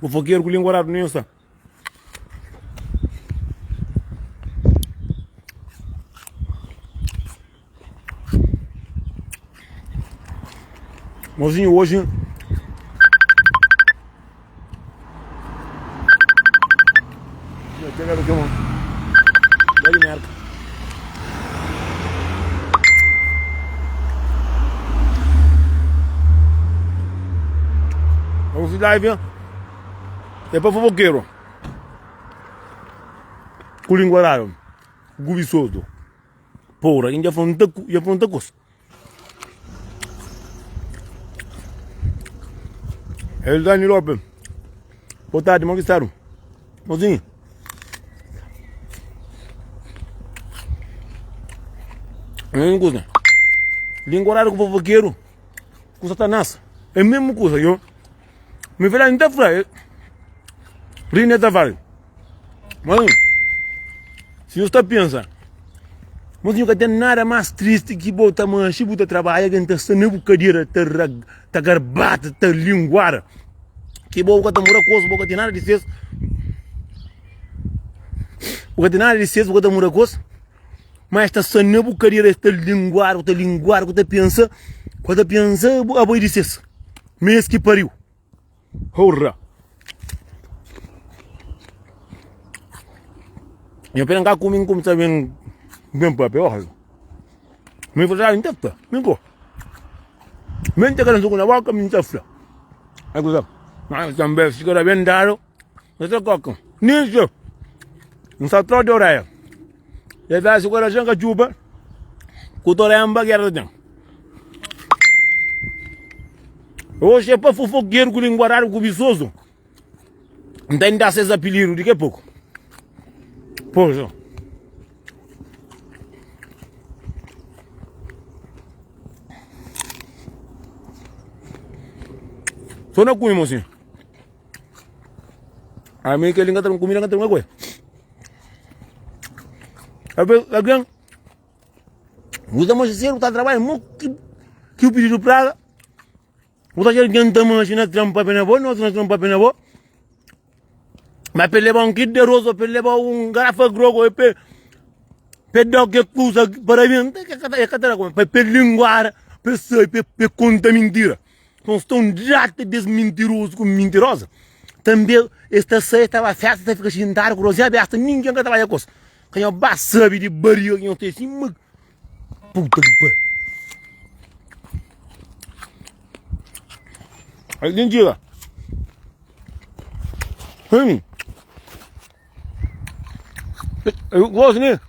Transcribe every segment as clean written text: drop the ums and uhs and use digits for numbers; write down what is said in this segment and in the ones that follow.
Fofokeru ku língua radu nem sta. Mozinho hoje Chega do que mano. de merda. Vamos live. É pa fofoqueiro. Ku língua raro. Gubisoso. Porra, dja fla un ta dja fla un ta kusa. Eldani Lope, boa tarde, mo ki stadu? Mozinho. Mesmo kusa. Língua raro ku fofoqueiro, ku satanás. É mesmo kusa, yo. Mi fla, N ta fla, Rine Tavares, Mano, si nhos ta pensa, mas nhu ka ten nada más tristi ki bo ta manxe, bu ta trabadja, algen ta sta na bu kadera ta ta garbata, ta linguara, ki bo bu ka ta mura kos, bo ka ten nada di ses, bu ka ten nada di ses, bu ka ta mura kos, ma es ta sta na bu kadera, es ta linguara, ta linguara, ku ta pensa, ku ta pensa abo é di ses, ma es ki pariu. Hurra! Nho pena nka kumi nkumsa ben ben papia oh. Mi fla nta fla, mi ko. Mi nta kala suku na boka mi nta fla. Ai kusa. Mas tambe si kora ben dado, nta tra koka. Nisso. Nsa tra de orelha. E da si kora ka chupa. Ku toremba guerra ten. Oxi é pa fofoqueiro ku linguarado kubisoso. N ta inda ses apelido di ke poku. Poxa. Só na kume, mocinho. A mim que ele encontra comida, encontra uma coisa. Alguém usa mais cedo, tá trabalhando, mo que que o pedido praga. Bu ta atxa algen ta manxe na tra un papel na bo, nos na tra un papel na bo. Mas pa el leba un kil di aros, ou pa el leba un garafa grogu, ou pa el da ke kusa parabens, el ka ta da pa el linguara, pa el sai, pa el konta mintira. Nton sta un data des mintirozu ku mintiroza. Tanbe es ta sai, es ta ba festa, es ta fika xintadu ku rosinha abesta, ningen ka ta bai kos. Ka nho ba sabe di bariga ki nho ten sima Puta ki pariu. Algen txiga. Hum. Eu gosto, né?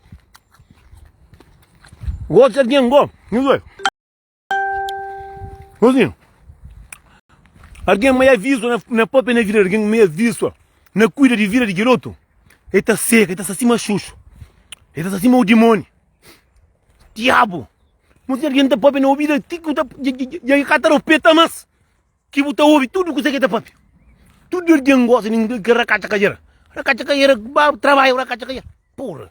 Gosto de alguém, go. Não sei. Assim. Alguém me aviso na, na própria na vida, alguém me aviso na cuida de vida de garoto. Ele tá seco, ele tá acima xuxo. Ele tá acima o demônio. Diabu! Mo si algen ta papia na obida ti ku ta dja ka ta rupeta mas ki bu ta obi tudu kusa ki ta papia. Tudu algen gosta di ki rakatxa kadera. Rakatxa kadera ba trabadju rakatxa kadera. Porra!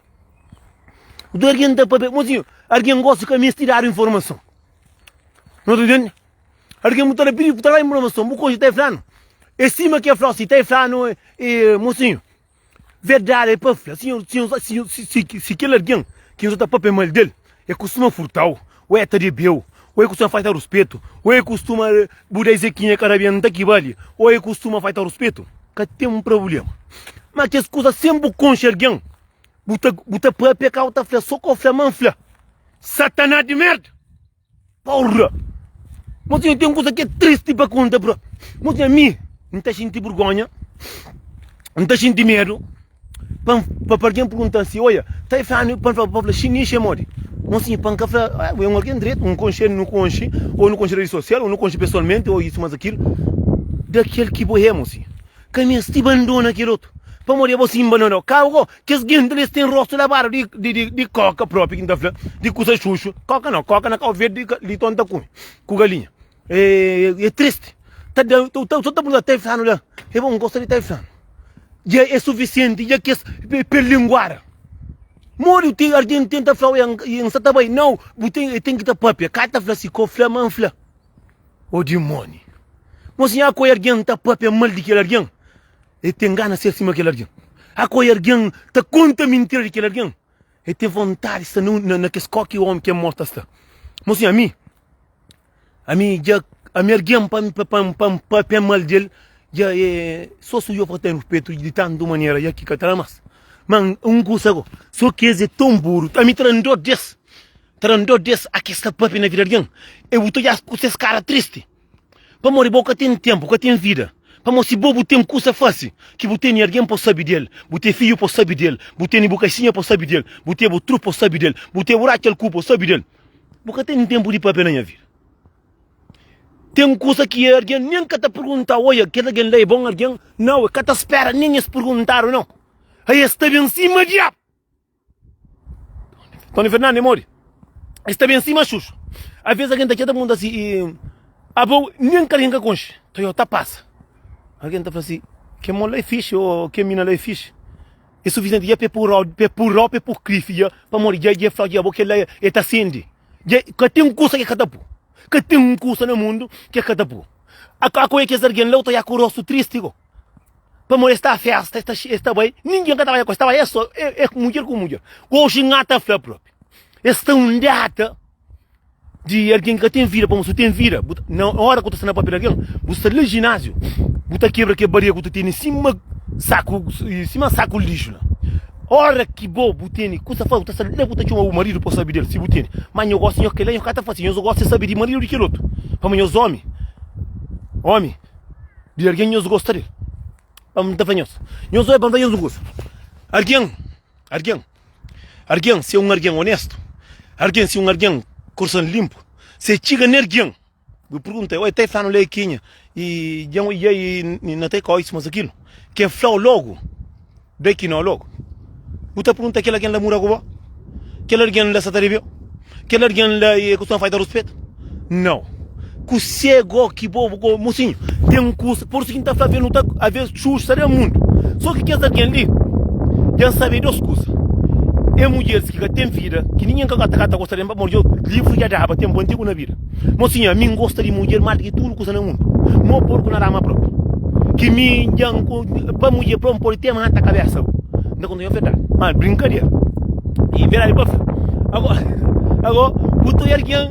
Tudu algen ta papia, mo si algen gosta ka mesti dadu informason. No ta ntende? Algen bu ta da pidi bu ta da informason, bu konxe ta flanu. É sima ki el fla si ta flanu e mosinhu. Verdadi é pa fla, si kel algen ki nu sta ta pâpia mal di el, el kustuma furta-u, ô el ta debe-u, ô el kustuma falta ruspetu, ô el kustuma bu da Ezekinha ka rabenta ki bali, ô el kustuma falta ruspetu, ka ten prubléma. Má kes kuza sen bu konxe algen, bu ta pâpia ka bu ta fla, sô ka bu fla ma N fla. Sataná di mérda! Porra! Mosinha, ten kusa ki é tristi pa konta propi. Mosinha, mi N ta xinti burgonha, N ta xinti medu pa pa pa algen pergunta-m si, oia, ta e fla-nu pa N fla pa fla xinixi é modi? Mosinha, pa N ka fla, ah, é un algen dretu, N konxe-l, nu konxe, ô nu konxe redi sosial, ô nu konxe pesoalmenti, ô isu mas akilu. Da kel ki bo é, mosinha. Ka meste bandona kel otu. Pamodi abo sin bandona-u. Kau go, kes genti li es ten rostu labadu di di di di koka propi ki N ta fla, di kusa xuxu. Koka nau, koka na Kau Verdi li ton ta kume ku galinha. E e tristi. Ta da ta ta ta pergunta ta flanu la, e bo N gosta di ta flanu. Dja é sufisienti, dja kes pe linguara. Modi bu ten algen tenta fla-u e N sa ta bai. Nau, bu ten e ten ki ta papia. Ka ta fla si ko fla ma N fla. Ô dimóni! Mo sinhor koi algen ta papia mal di kel algen? El ten gana ser sima kel algen. Akoi algen ta konta mintira di kel algen, el ten vontadi sta na kes kó ki ómi ki é mortu ta sta. Mosinhu, ami, ami dja, ami algen pa pa papia mal di el, dja é so si dja falta-m ruspetu di tantu manera dja ki ka ta da mas. Ma un kusa go, so ki es é ton buru, ami ta da-m dor di es, ta da-m dor di es a ki es ta papia na vida di algen, e bu ta odja-s ku ses kara tristi. Pamodi bo ka ten tenpu, ka ten vida. Pamodi si bo bu ten kusa fasi, ki bu teni argen pa sabi del, bu te fidju pa sabi del, bu teni bu kaixinha pa sabi del, bu te bu tru pa sabi del, bu te bu ratxa-l ku pa sabi del, bu ka ten tenpu di papia na nha vida. Ten kusa ki argen nen ka ta perguntau, oia, kel argen la é bon argen? Nau, e ka ta spera nen es perguntadu, nau. Ai es ta ben sima diabu. Tony Fernandes modi? Es ta ben sima xuxu. Às vezes algen ta txeta pergunta si e, abo nen ka algen ka konxe. Toyota passa. Algen ta fla si, ke mo la é fixe ou ke mina la é fixe. É sufisiente dja pe purau, pe purau, pe pur krifi dja, pamodi dja dja fla dja abo kel la e ta sende. Dja ka ten kusa ke ka ta pu. Ka ten kusa na mundu ke ka ta pu. Ako é kes algen la, u ta oia ku rostu tristi go. Pamodi es ta festa, es ta, es ta bai, ningen ka ta bai ku es, ta bai es so, é, é mudjer ku mudjer. Oxi N ta fla propi, es sta un data di algen ki ka ten vida, pamodi si bu ten vida, bu ta, na ora ku ta sta na papia di algen, bu sta la jináziu, bu ta kebra ke baria ku ta tene sima saku, sima saku lixu la. Ora ki bo bu tene kusa fla, bu ta sta la bu ta txoma bu maridu pa sabi del, si bu tene. Ma nho gosi, nho kela nho ka ta fasi, nho gosi sabi di maridu di kel otu, pamodi nhos omi, omi. Di algen nhos gosta del. Pa N ta fla nhos. Nhos oi pa N fla nhos un kusa. Algen, algen, algen si é un algen onestu, algen si é un algen korson linpu, si e txiga na algen, bu pergunta, oi, ta e flanu la é kenha? I dja N dja i na ta e kau isu mas akilu. Ke flau logu, da ki nau logu. Bu ta pergunta kel algen la mura ku bo? Kel algen la sa ta debeu? Kel algen la e kustuma falta ruspetu? Nau. Kusé go ki bo go mosinhu ten kusa por isu ki N ta fla aves nu ta aves xuxu sta den mundu so ki kes algen li dja N sabe dos kusa e mudjeris ki ka ten vida ki ningen ka ka ta gosta del pamodi livru dja daba tenpu antigu na vida. Mosinha, mi N gosta di mudjer más di ki tudu kusa na mundu. Mo porku na rama propi. Ki mi dja N pa mudjer propi N pode te mata kabesa. N ta konta nho verdadi. Ma brinkadera. I verdadi pa fla. Ago, ago bu ta oja algen,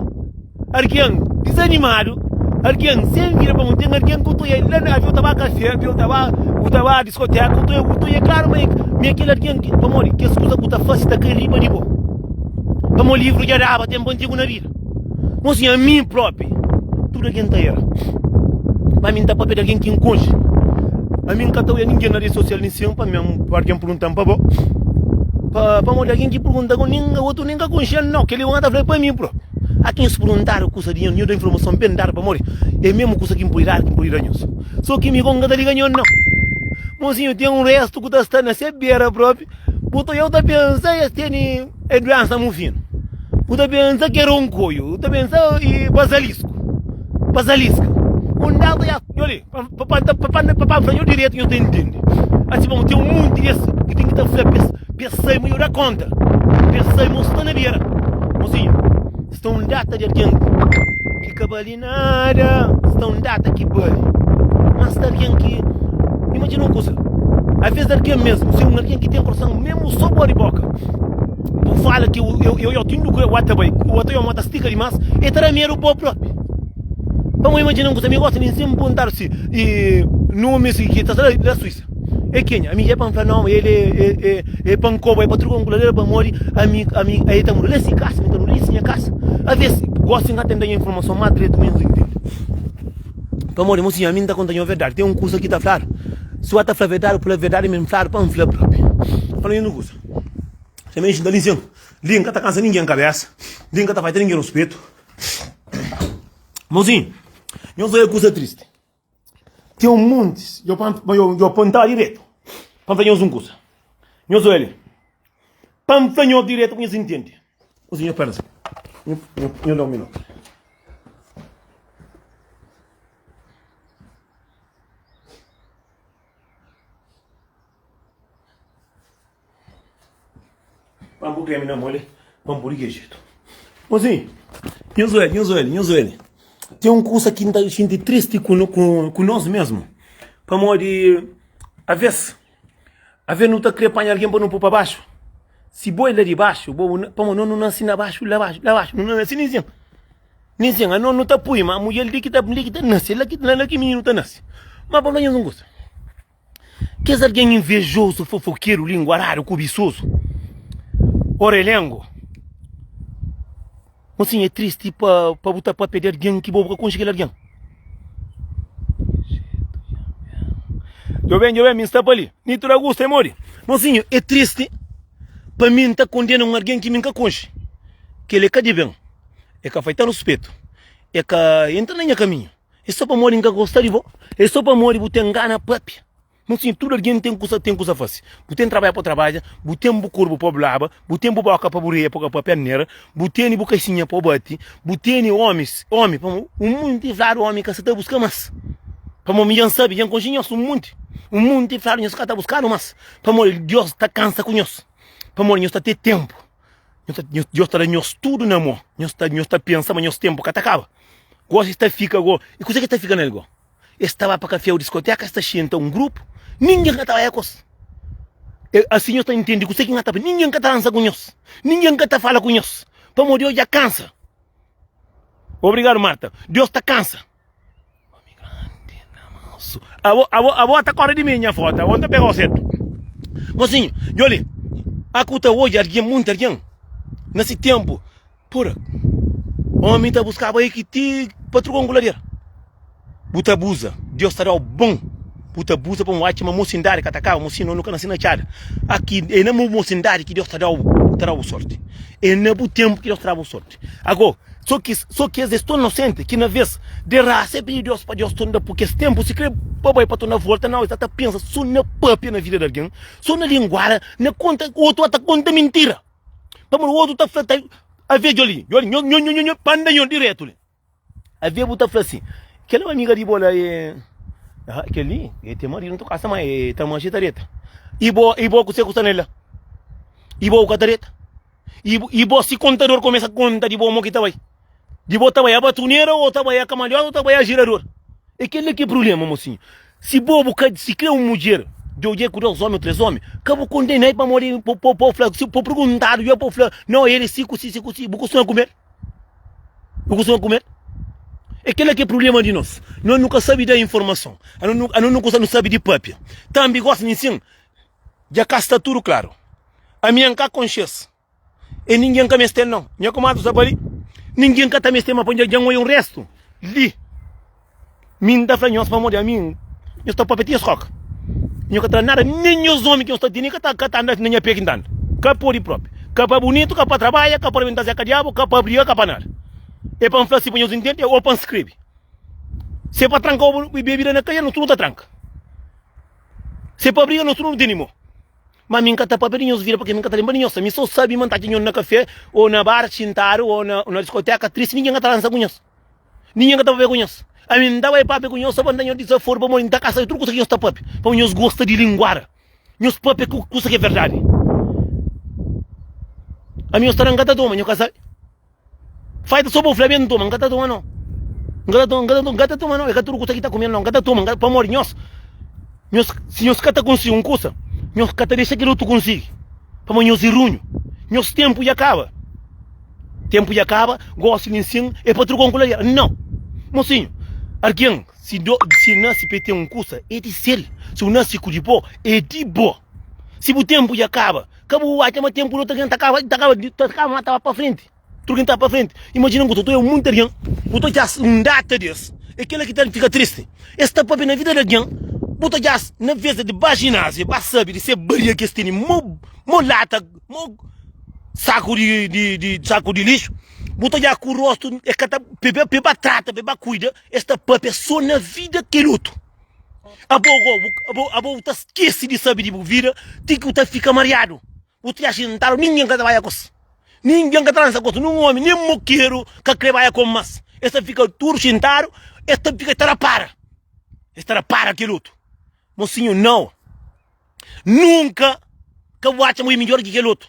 algen dizanimadu, algen sen vida pamodi ten algen ku ta oja la na avi u ta ba kafe, avi u ta ba, u ta ba diskoteka, u ta oja, u ta oja klaru ma ma é kel algen ki, pamodi kes kusa ku ta fase ta kai riba di bo. Pamodi livru dja daba tenpu antigu na vida. Mon sinhor, ami propi, tudu algen ta era. Ma ami N ta papia di algen ki N konxe. Ami N ka ta oia ningen na redi sosial nin sin pa mi pa algen pergunta-m pa bo. Pa pamodi algen ki pergunta ku nin otu nin ka konxe-m nau. Kel-li N ta fla pa mi propi. A ken nhos perguntadu kusa di nho, nho da informason ben dadu pamodi é mesmu kusa ki N pode dadu ki N pode da nhos. So ki mi ko N ka ta liga nho nau. Mon sinhor, ten un restu ku ta sta na se bera propi. Bu ta oia bu ta pensa es tene e duensa mufinu. Bu ta pensa ki é ronkoio, bu ta pensa e basalisku, basaliska. Un data ya, nho li, pa pa pa pa pa fla nho diretu nho ta intende. Asi pamodi ten un monti des ki ten ki ta fla pa es pa es sai ma nho da konta, pa es sai ma sta na bera. Mosinhu, sta un data di algen ki ka bali nada, sta un data ki bali, ma sta algen ki, imajina un kusa, aves algen mesmu, si un algen ki ten korson mesmu so bo di boka. Bu fala ki eu eu eu tindu ku eu ata bai ku ata eu mota stika dimas e ta da medu bo propi. Pamo imajina un kusa mi gosta nin sin perguntadu si e nomi si ki ta sta la Suíça e kenha ami dja pa nfla nau el e e e pa nkoba e pa truka un kuladera pamodi ami ami e ta muda la si kasa mi ta muda li si nha kasa aves gosi nka ten da nha informason mas dretu mi ntende pamodi mosinhu ami nta konta nho verdadi ten un kusa ki ta fladu si bu ata fla verdadi bu fla verdadi mi nfladu pa nfla propi fala nha un kusa. Também xinta li sin. Li nka ta kansa ninguém kabesa. Li nka ta faita ninguém ruspetu. Mozinho, nhos oia kusa triste. Tem um monte, eu pa eu eu apontar direto. Pa fla nhos um kusa. Nhos oia li. Pa fla nhos direto pa nhos entende. Mozinho, pera. Nho nho dá um minuto. Pa bu kreme na mole, pa bu di ki jetu. Mozinho, nhos oel, nhos oel, nhos oel. Ten un kusa ki N ta xinti tristi ku, ku, ku nos mesmu. Pamodi. Avês, avês nu ta krê panha algen pa nu pô pa baxu. Si bo é la di baxu, bo pamodi nos nu nase na baxu, la baxu, la baxu, nu nase nin sen, nin sen. Anos nu ta pui ma mudjer li ki ta li ki ta nase, la ki la ki mininu ta nase. Ma pa fla nhos un kusa, kes algen invejozu, fofokeru, linguaradu, kubisozu, orelengu, Mosinhu, é tristi pa pa bu ta papia di algen ki bo bu ka konxe kel algen. Djoben, djoben, mi sta pa li. Nito da gusta, é modi? Mosinhu, é tristi pa mi N ta kondena un algen ki mi N ka konxe. Kel é ka di ben, é ka faita ruspetu, é ka entra na nha kaminhu. É so pamodi N ka gosta di bo, é so pamodi bu ten gana papia. Mon sinhor, tudu algen ten kusa, ten kusa fasi. Bu ten trabadja pa trabadja, bu ten bu korpu pa bu laba, bu ten bu boka pa bu reia pa ka papia nera, bu tene bu kaixinha pa bu bati, bu tene omis, omi, pamo un munti fladu omi ka sa ta buska mas. Pamo mi dja N sabi, dja N konxe nhos un munti, un munti fladu nhos ka ta buskadu mas, pamodi Dios ta kansa ku nhos, pamodi nhos ta ten tenpu, nhos ta, nhos, Dios ta da nhos tudu na mo, nhos ta, nhos ta pensa ma nhos tenpu ka ta kaba. Gosi es ta fika go, i kusa ki es ta fika nel go? Es ta ba pa kafé o diskoteka, es ta xinta un grupu, ningen ka ta bai ku es. Asi nhos ta intende kuse ki N ta fla. Ningen ka ta dansa ku nhos, ningen ka ta fala ku nhos, pamodi Deus dja kansa. Obrigadu, Marta. Deus ta kansa. Abo, abo, abo ta kore di mi nha foto, abo N ta pega-u sertu. Mosinhu, djoli, aku ta odja algen, munti algen, na si tenpu. Pura, omi ta buskaba e ki ti pa trukon ku ladera. Bu ta abuza, Deus ta dau bon. Bu ta abuza pa un atxa ma mosindadi ka ta kaba, mosin no ka nasi na txada. Aki e na mosindadi ki Deus ta dau, ta dau bu sorti. E na bu tempu ki Deus ta dau bu sorti. Ago, so ki so ki es es ton nosenti ki na ves de rasa e pidi Deus pa Deus torna pu kes tempu, si kre pa bai pa torna volta, nau, es ta ta pensa so na papia na vida di algin, so na linguara, na konta, otu ata konta mintira. Pamodi otu ta fla, ta, avê djo li, djo li, nho, nho, nho, nho, pa nda nho diretu li. Avê bu ta fla si, kel amiga di bo la e, ah, kel li, e ten maridu na kasa, ma e ta manxa e ta deta. I bo, i bo kuse ku sta nel la? I bo bu ka ta deta? I, i bo si kontador kumesa konta di bo mo ki ta bai? Di bo ta bai a batunera ou ta bai a kamalhota ou ta bai a girador? É kel-li ki é prubléma, mosinhu. Si bo bu ka si krê un mudjer di odja ku dos ómi ou três ómi, ka bu kondena-l pamodi pa bu fla, si pa perguntadu dja pa bu fla, nau el é si ku si, si ku si, bu kustuma kume-l? Bu kustuma kume-l? É kel-la ki é prubléma di nos. Nos nu ka sabe da informason, anos nu ka sabe di pâpia. Tánbi gósi ninsin dja ka sta tudu klaru. Ami N ka konxe-s. E ningen ka meste-l nau. Nha kumadri sta pa li. Ningen ka ta meste ma pa dja N oia un restu li. Mi N ta fla nhos pamodi ami nhos ta papia ti nhos koka. Nho ka ta nada nen nhos omi ki nhos ta tene ka ta ka ta anda na nha pe ki N ta anda. Ka podi propi. Ka pa bunitu, ka pa trabadja, ka pa rebenta zeka diabu, ka pa briga, ka pa nada. E pa N fla si pa nhos intende o pa N skrebe. Se pa tranka obu bebida na kaia, nos tudu ta tranka. Se pa briga, nos tudu nu tene mo. Ma mi N ka ta papia di nhos vida purki mi N ka ta lenbra di nhos. Mi so sabi ma N ta atxa nhos na kafé, ô na bar xintadu, ô na diskoteka tristi, ningen ka ta dansa ku nhos, ningen ka ta papia ku nhos. Ami N ta bai papia ku nhos so pa N da nhos dizaforu pamodi N ta ka sabi tudu kusa ki nhos ta papia, pamodi nhos gosta di linguara, nhos papia ku kusa ki é verdadi. Ami nhos ta da N ka ta toma, nhos ka sabi. Faita so bo fla mi N toma, N ka ta toma no. N ka ta toma, N ka ta toma no, é ka tudu kusa ki ta kume no, N ka ta toma, N ka, pamodi nhos, nhos, si nhos ka ta konsigi un kusa, nhos ka ta dexa kel otu konsigi, pamodi nhos é runhu, nhos tenpu dja kaba, tenpu dja kaba, gosi li nsin é pa trokon ku ladera, nau, mosinhu, algen si do, si nasi pa el ten un kusa, é di sel, si bu nasi ku di bo, é di bo, si bu tenpu dja kaba, Ka bu atxa ma tenpu di otu algen ta kaba, ta kaba, ta kaba ma ta ba pa frenti. Tudu algen ta ba pa frenti. Imajina ku ta oja monti algen, bu ta odja un data di es, é kila ki ta fika tristi. Es ta papia na vida di algen, bu ta odja na vez di ba jináziu, ba sabi di se baria ki es tene, mo mo lata, mo saku di di di saku di lixu, bu ta odja ku rostu, es ka ta, pa pa ba trata, pa ba kuida, es ta papia so na vida kel otu. Abo go, bu, abo, abo bu ta skese di sabe di bu vida ti ki bu ta fika mariadu. Bu ta xintadu, ningen ka ta baia kos. Ningen ka ta lansa kos, nin omi, nin mokeru ka kre baia kon mas. Es ta fika tudu xintadu, es ta fika ta rapara. Es ta rapara kel otu. Mosinhu, nau. Nunka ka bu atxa ma bu é midjor ki kel otu.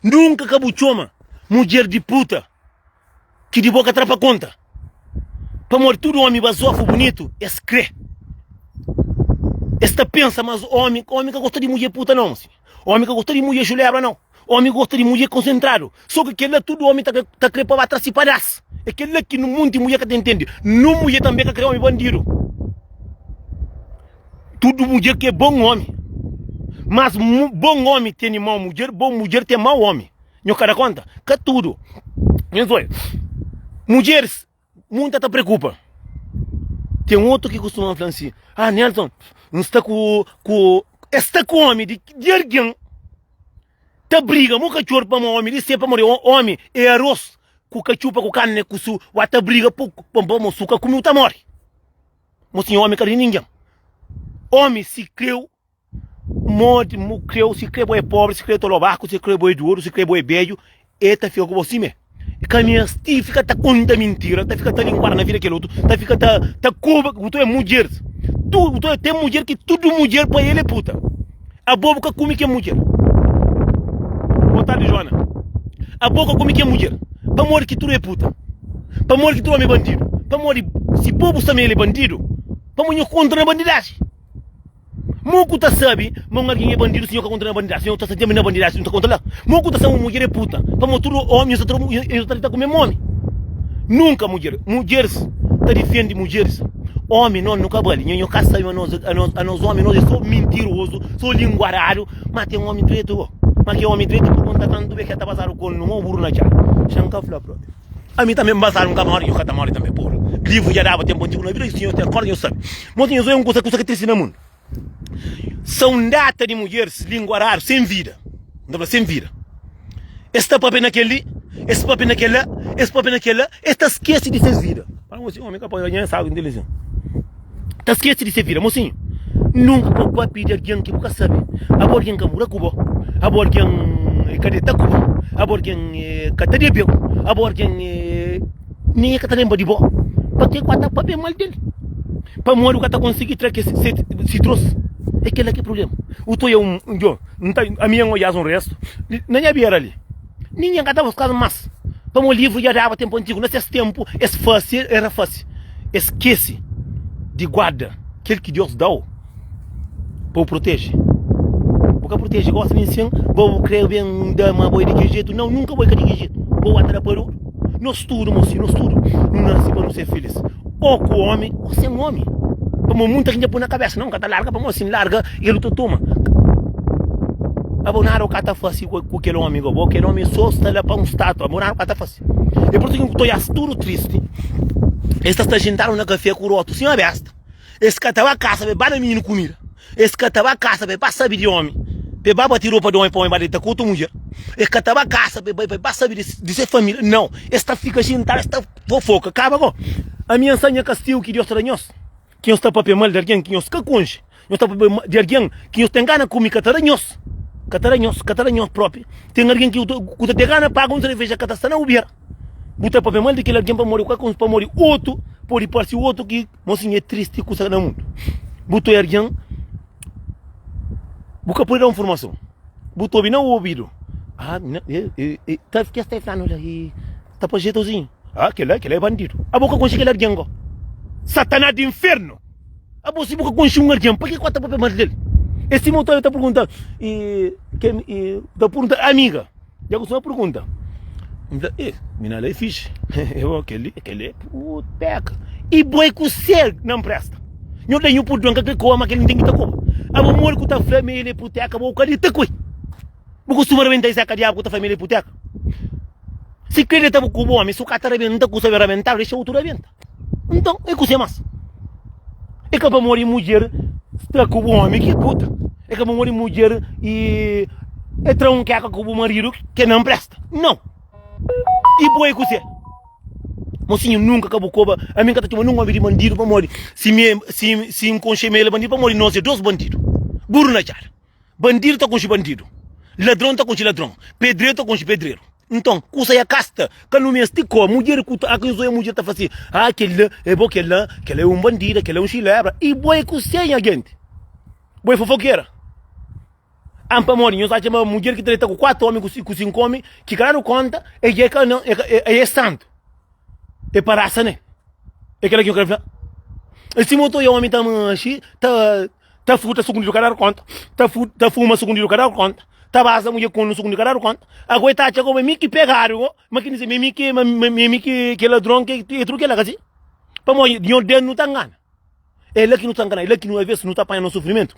Nunka ka bu txoma mudjer di puta ki di bo ka tra pa konta. Pamodi tudu omi bazofu bunitu es kre. Es ta pensa mas omi, omi ka gosta di mudjer puta nau, mosinhu. Omi ka gosta di mudjer xulebra nau. Omi gosta di mudjer konsentradu. So ki kel-la tudu omi ta ta kre pa ba tra si padas. É kel-la ki munti mudjer ka ta intende. Nun mudjer tanbe ka kre omi bandidu. Tudu mudjer ki é bon omi. Mas bon omi tene mau mudjer, bon mudjer ten mau omi. Nho ka da konta? Ka tudu. Nhos oi, mudjeris Munta ta preokupa. Ten otu ki kustuma fla-m si, Ah, Nelson, N sta ku, ku. Es sta ku omi di, di algen ta briga mo katxor pamo omi di se pamodi omi é aros ku katxupa ku karni ku su wa ta briga po pamo su ka kume u ta mori. Mo sin omi ka di ningen. Omi si kreu Modi mu kreu, si kre bo é pobri, si kre tolobaku, si kre bo é dodu, si kre bo é bedju, e ta fika ku bo sime. Ka mesti fika ta konta mintira, ta fika ta linguara na vida kel otu, ta fika ta ta koba, bu ta oja mudjeris, tu bu ta oja ten mudjer ki tudu mudjer pa el é puta. Abo bu ka kume kel mudjer. Boa tardi Joana. Abo ka kume kel mudjer. Pamodi ki tudu é puta? Pamodi ki tudu omi é bandidu? Pamodi si bo bu sta ma el é bandidu, pamodi nho kontra na bandidaji? Mo ku ta sabe ma un algen é bandidu si nho ka kontra na bandidaji? Si nho ta sa dja-m na bandidaji, nho ta kontra la? Mo ku ta sabe ma un mudjer é puta? Pamodi tudu omi nho ta nho ta dita ku mesmu omi. Nunka mudjer, mudjeris ta difende mudjeris. Omi nos nu ka bali. Nho nho ka sabe ma nos anos anos omi nos é so mintirozu, so linguaradu, ma ten omi dretu bo. Ma ke omi dretu ku konta tantu be ke ta pasadu ku el numa buru na txa. Xa N ka fla propi. Ami tanbe N basadu N ka mori, nho ka ta mori tanbe porra. Livru dja daba tenpu antigu na vida, si nho ten korda nho sabe. Mosi nhos oia un kusa kusa ki tristi na mundu. Sa un data di mudjeris linguaradu sen vida. N ta fla sen vida. Es ta papia na kel-li, es papia na kel-la, es papia na kel-la, es ta skese di ses vida. Fala mosi, omi ka pode nha sabi intilijenti. Ta skese di se vida. Mosinhu, nunka bo papia di algen ki bu ka sabe. Abo algen ka mura ku bo, abo algen ka deta ku bo, abo algen ka ta debe-u, abo algen nen e ka ta lenbra di bo. Pa ke ku a ta papia mal del? Pamodi bu ka ta konsigi tra kes si tros? É kela ki é problema. U ta oia un, djo, N ta, ami N oias un restu na nha bera li. Ningen ka ta buska-s más, pamodi livru dja daba ténpu antigu. Na ses ténpu, es fase, es rafase, es skese di guarda kel ki Deus da-u pa bu proteje. Bu ka proteje gósi nen sin bo bu krê ben da ma bo é di ki jetu. Nau, nunka bo é ka di ki jetu. Bo ba ta da pa otu. Nos tudu, mosi, nos tudu nu nase pa nu ser filis, ô ku ómi ô sen ómi. Pamodi munta ki dja poi na kabésa, nau, N ka ta larga, pamodi si N larga, el ta toma. Abo nada bu ka ta fase ku kel omi go, bo kel omi so sta la pa un statua, abo nada bu ka ta fase. E pur isu ki ta oias tudu tristi, es ta sta xintadu na kafé ku rotu sima besta, es ka ta ba kasa pa e ba da mininu kumida, es ka ta ba kasa pa e ba sabi di omi, pa e ba bati ropa di omi pa omi ba dita ku otu mudjer, es ka ta ba kasa pa e bai pa e ba sabi di se familia, nau, es ta fika xintadu es ta fofoka. Kaba go, ami N sta nha kastigu ki Dios ta da nhos. Ki nhos ta papia mal di algen ki nhos ka konxe, nhos ta papia mal di algen ki nhos ten gana kume, ka ta da nhos, ka ta da nhos, ka ta da nhos propi. Ten algen ki ku ta ten gana paga un serveja ka ta sta na bu bera. Bu ta papia mal di kel algen pamodi bu ka konxe, pamodi otu pode parse otu ki mosinhu é tristi kusa na mundu. Bu ta oia algen, bu ka pode da un informason, bu ta obi na obidu, ah, ta kes ta flanu la i. Ta pa jeitozinho. Ah, kela, kela é bandidu. Abo ka konxe kel argen go. Satanás di infernu. Abo si bu ka konxe un argen, pa ki ku ta papia mal del? É sima otu ta pergunta, e, kem, e, ta pergunta amiga. Dja kustuma pergunta. N fla, e, mina la é fixe. Eu, kel li, kel li é puteka. E bo é ku ser na mpresta. Nho da nho purdua, N ka kre koba, ma kel li N ten ki ta koba. Abo modi ku ta fla ma el é puteka, bo ka di ta koi. Bu kustuma rabenta i seka diabu ku ta família iputeka? Si krê deta bu ku bu omi, su ka ta rabenta ku sabe rabentadu, dexa otu rabenta. Nton, é kuse mas? É ka pamodi mudjer sta ku bu omi ki é puta. É ka pamodi mudjer i é tra un keka ku bu maridu ke nan presta. Nau. I bo é kuse? Mosinhu, nunka ka bu koba. Ami N ka ta txoma nun omi di bandidu pamodi si mi é si si N konxe ma el é bandidu pamodi nos é dos bandidu. Buru na txada. Bandidu ta konxe bandidu, ladron ta konxe ladron, pedreru ta konxe pedreru. Nton, kusa ya kasta, ka nu meste ko. Mudjer ku ta, a kin zoia mudjer ta fla si, ah, kel-la é bo, kel-la, kel-la é un bandida, kel-la é un xilebra. I bo é kusé, nha genti? Bo é fofokera. An pamodi nhos atxa ma mudjer ki ta deta ku 4 omi, ku 5 omi, ki ka dadu konta, e dja é ka, e é santu. É pa rasa, ne? É kel-la ki nhos kre fla? É sima otu omi ta manxi, ta. Ta furta sukundidu ka dadu konta, ta ta fuma sukundidu ka dadu konta, ta baza mudjer konu sukundidu ka dadu konta. Ago e ta atxa goba mi ki pegadu go, ma ki dize ma mi ki ma mi ki ki ladron ki e tudu kila ka si? Pamodi Nhor Deus nu ta ngana. É la ki nu ta ngana, é la ki nu aves nu ta panha nos sufrimentu,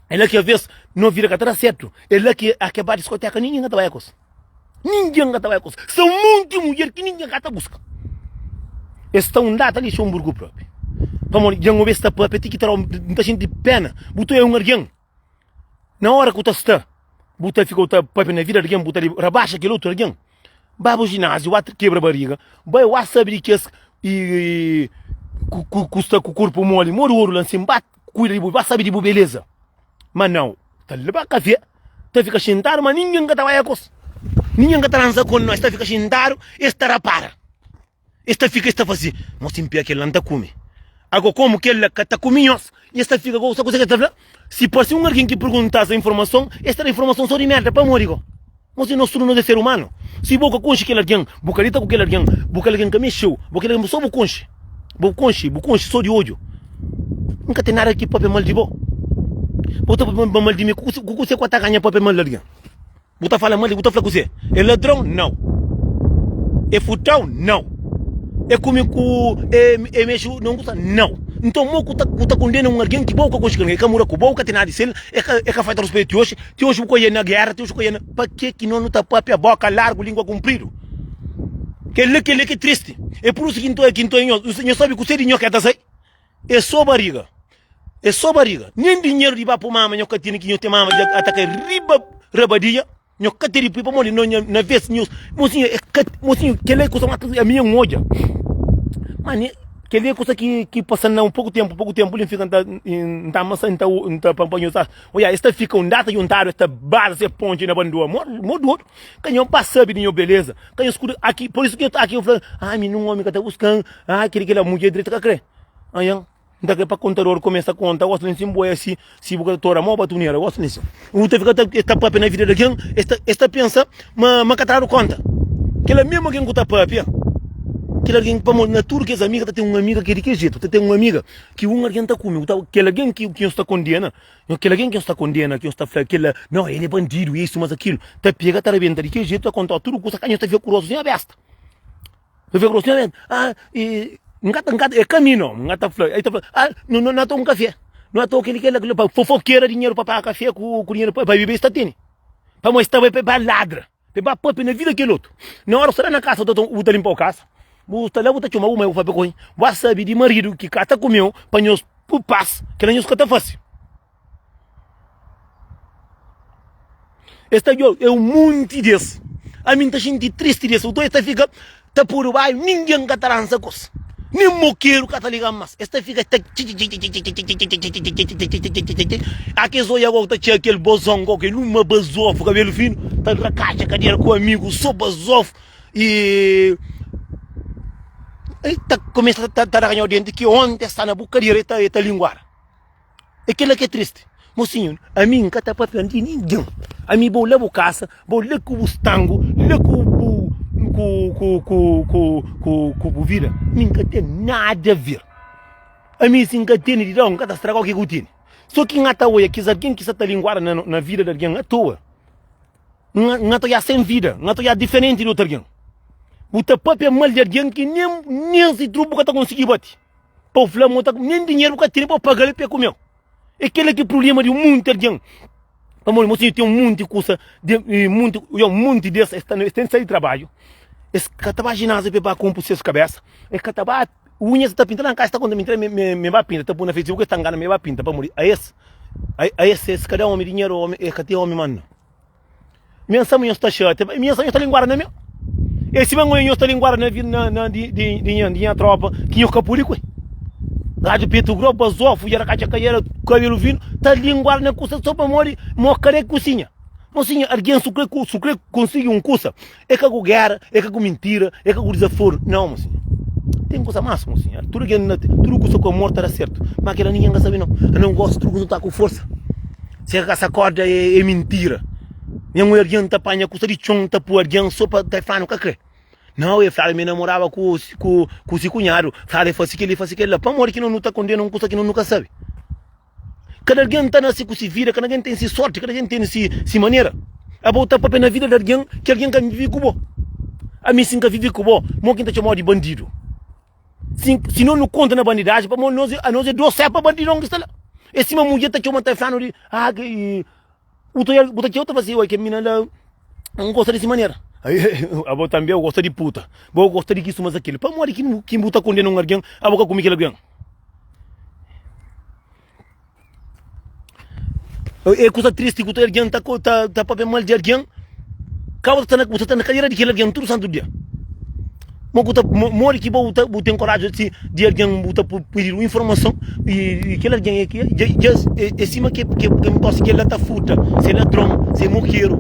é la ki aves no vida ka ta da sertu, é la ki a ke ba diskoteka ningin ka ta bai kos. Ningen ka ta bai kos. Sta un monti mudjer ki ningen ka ta buska. Es sta un data Lixonburgu propi. Pamodi dja N obi es ta papia ti ki ta N ta xinti pena. Bu ta é un algen na ora ku ta sta bu ta fika bu ta papia na vida di algen bu ta rabaxa kel otu algen. Ba bu jináziu ba kebra bariga bai wá sabi di kes ku sta ku korpu moli modi oru la nsin ba kuida di bu ba sabi di bu beleza. Ma nau ta leba kafé ta fika xintadu ma ningen ka ta bai akos ningen ka ta lansa ku nos ta fika xintadu es ta rapara es ta fika es ta fasi mos sin pia kel la nta kume ago komu kel la ka ta kume nhos es ta fika gosta kusa ke ta fla si parsi un algin ki perguntas informason es ta da informason so di merda pamodi go mos nos tudu nos é ser humanu si bo ka konxi kel algin bu ka dita ku kel algin bu kel algin ka mexeu bu kel algin so bu konxi Bu konxe, bu konxe so di odju. N ka ten nada ki papia mal di bo. Bu ta papia mal di mi, ku kuse ku ta ganha papia mal di algen? Bu ta fala mal di, bu ta fla kuse? É ladron? Nau. É furtau? Nau. É kume ku, é, é mexe na un kusa? Nau. Nton, mo ku ta, ku ta kondena un algen ki bo ka konxe kel algen, é ka mora ku bo, ka ten nada di sel, é ka, é ka falta ruspetu ti oxi, ti oxi bu ka oia na gera, ti oxi bu ka oia na. Pa ke ki no nu ta papia boka largu, lingua kunpridu? Kel-li, kel-li ki tristi. É pur isu ki N ta ki N ta nhos. Nhos sabe kuse di nho ke ta sai? É so bariga. É so bariga. Nen dinheru di ba pu mama nho ka tene ki nho ten mama dja ta kai riba rabadia. Nho ka tene pui pamodi no nha na ves nhos. Mosinhu é ka mosinhu kel-li é kusa mas ami N odja. Ma ne kel-li é kusa ki ki pasa na un poku tenpu poku tenpu li N fika N ta N ta masa N ta N ta pa nhos Oia es ta fika un data juntadu es ta baza ses ponte na bandua mo mo dodu. Ka nho ba sabe di nho beleza, ka nho skuta aki, por isu ki nho ta aki, nho fla, ah mi nun omi ka ta buskan, ah kili kila, mudjer direita ka kre. Anhan, nta kre pa kontador kumesa konta, gosi li sin bo é si, si bu ka ta tora mo batunera, gosi li sin. Bu ta fika ta, es ta papia na vida di algen, es ta, es ta pensa ma, ma ka tradu konta. Kila mesmu algen ku ta papia, kel algen, pamodi na tudu kes amiga ta ten un amiga ki é di kel jetu, ta ten un amiga ki un algen ta kume, kel algen ki nho sta kondena, Nho, kel algen ki nhos ta kondena, ki nhos ta fla kel-la, Nau, el é bandidu, isu, mas akilu, ta pega, ta rabenta di kel jetu, ta konta-u tudu kusa, ka nhos ta fika ku rostu sima besta. Ta fika ku rostu sima besta. Ah, i, N ka ta, N ka ta, é ka mi nau, N ka ta fla. El ta fla, ah, no, no, no ta un kafé, no ta kel-li, kel-la, kel-la, pa fofokera dinheru pa paga kafé ku, ku dinheru pa, pa bebe es ta tene. Pamodi es ta bai pa, pa ladra, pa ba papia na vida kel otu. Na ora ku sta la na kasa, bu ta, bu ta linpa-u kasa, bu sta la bu ta txoma bu mai, bu papia ku el, bu sabe di maridu ki ka ta kume-u pa nhos Pu pas, kila nhos ka ta fase. Es ta djobe, é un monti des. Ami N ta xinti tristi des. Otu es ta fika ta pudu baiu, ningen ka ta lansa kos. Nen mokeru ka ta liga mas. Es ta fika ta txitxitxitxitxitxitxitxitxitxitxitxitxitxitxitxitxitxitxi. A kes oia gosi ta txega kel bozon gosi, kel uma bazofu, kabelu finu, ta rakatxa kadera ku amigu, so bazofu. I el ta kumesa ta ta ranha denti ki onti el sta na bu kadera el ta el ta linguara. É kila ki é tristi. Mosinhu, ami N ka ta papia di ningen. Ami bo la bu kasa, bo la ku bu stangu, la ku bu ku ku ku ku ku ku bu vida. Mi N ka ten nada a ver. Ami si N ka tene di dau, N ka ta stragau ke ku tene. So ki N ata oia kes algen ki sa ta linguara na na vida di algen atoa. N ta odja sen vida, N ta odja diferenti di otu algen. Bu ta papia mal di algen ki nen nen si tru bu ka ta konsigi bati. Pa bu fla ma ta nen dinheru bu ka tene pa bu paga-l pa e kume-u. É kila ki prubléma di un monti algen. Pamodi mosinhu ten un monti kusa, monti, un monti des, es ta es ten sai di trabadju, es ka ta ba jináziu pa e ba konpo ses kabésa, es ka ta ba unha es ta pinta la na kasa, es ta konta mintira ma e ba pinta, ta pui na facebook es ta ngana ma e ba pinta pamodi aes, aes es ka da omi dinheru, omi es ka ten omi manda. Mi N sabe nhos ta xatia, mi N sabe nhos ta linguara na mi. É sima N oia nhos ta linguara na na na di di di nha di nha tropa ki nhos ka pudi ku el. Radju petu grob, bazofu, dja rakatxa kaiera, kabelu finu, ta linguara na kusa so pamodi mo kre kusinha. Mosinha, algen su kre su kre konsigi un kusa, é ka ku gera, é ka ku mintira, é ka ku dizaforu. Nau, mosinha. Ten kusa mas, mosinha. Tudu algen na tudu kusa ku amor ta da sertu. Ma kila ningen ka sabe nau. Ano N gosta tudu kusa ta ku forsa. Se ka sa korda é mintira. Nha mui algen ta panha kusa di txon ta pui algen so pa ta fla nu ka kre. Nau e fladu mi namoraba ku ku ku si kunhadu, fladu e fasi keli fasi kela. Pamodi ki no nu ta kondena un kusa ki no nu ka sabi? Kada algen ta nase ku si vida, kada algen ten si sorti, kada algen ten si si manera. Abo ta papia na vida di algen ki algen ka vive ku bo. Ami si N ka vive ku bo, mo ki N ta txomau di bandidu? Si si no nu konta na bandidaji, pamodi nos anos é dos sepa bandidon ki sta la. É sima mudjer ta txoma ta flanu di ah ki bu ta bu ta txeu ta fla si, oi kel mina la N gosta di si manera. Abo tanbe bu gosta di puta, bo gosta di kisu mas akil. Pamodi ki ki bu ta kondena un algen abo ka kume kel algen? É kusa tristi ku ta algen ta ta ta papia mal di algen, ka bu ta na bu ta na kadera di kel algen tudu santu dia. Mo ku ta modi ki bo ta bu ten koraji si di algen bu ta pidi un informason i kel algen é ki dja dja é sima ke ke ke ntosi kel la ta furta, se ladron, se mokeru,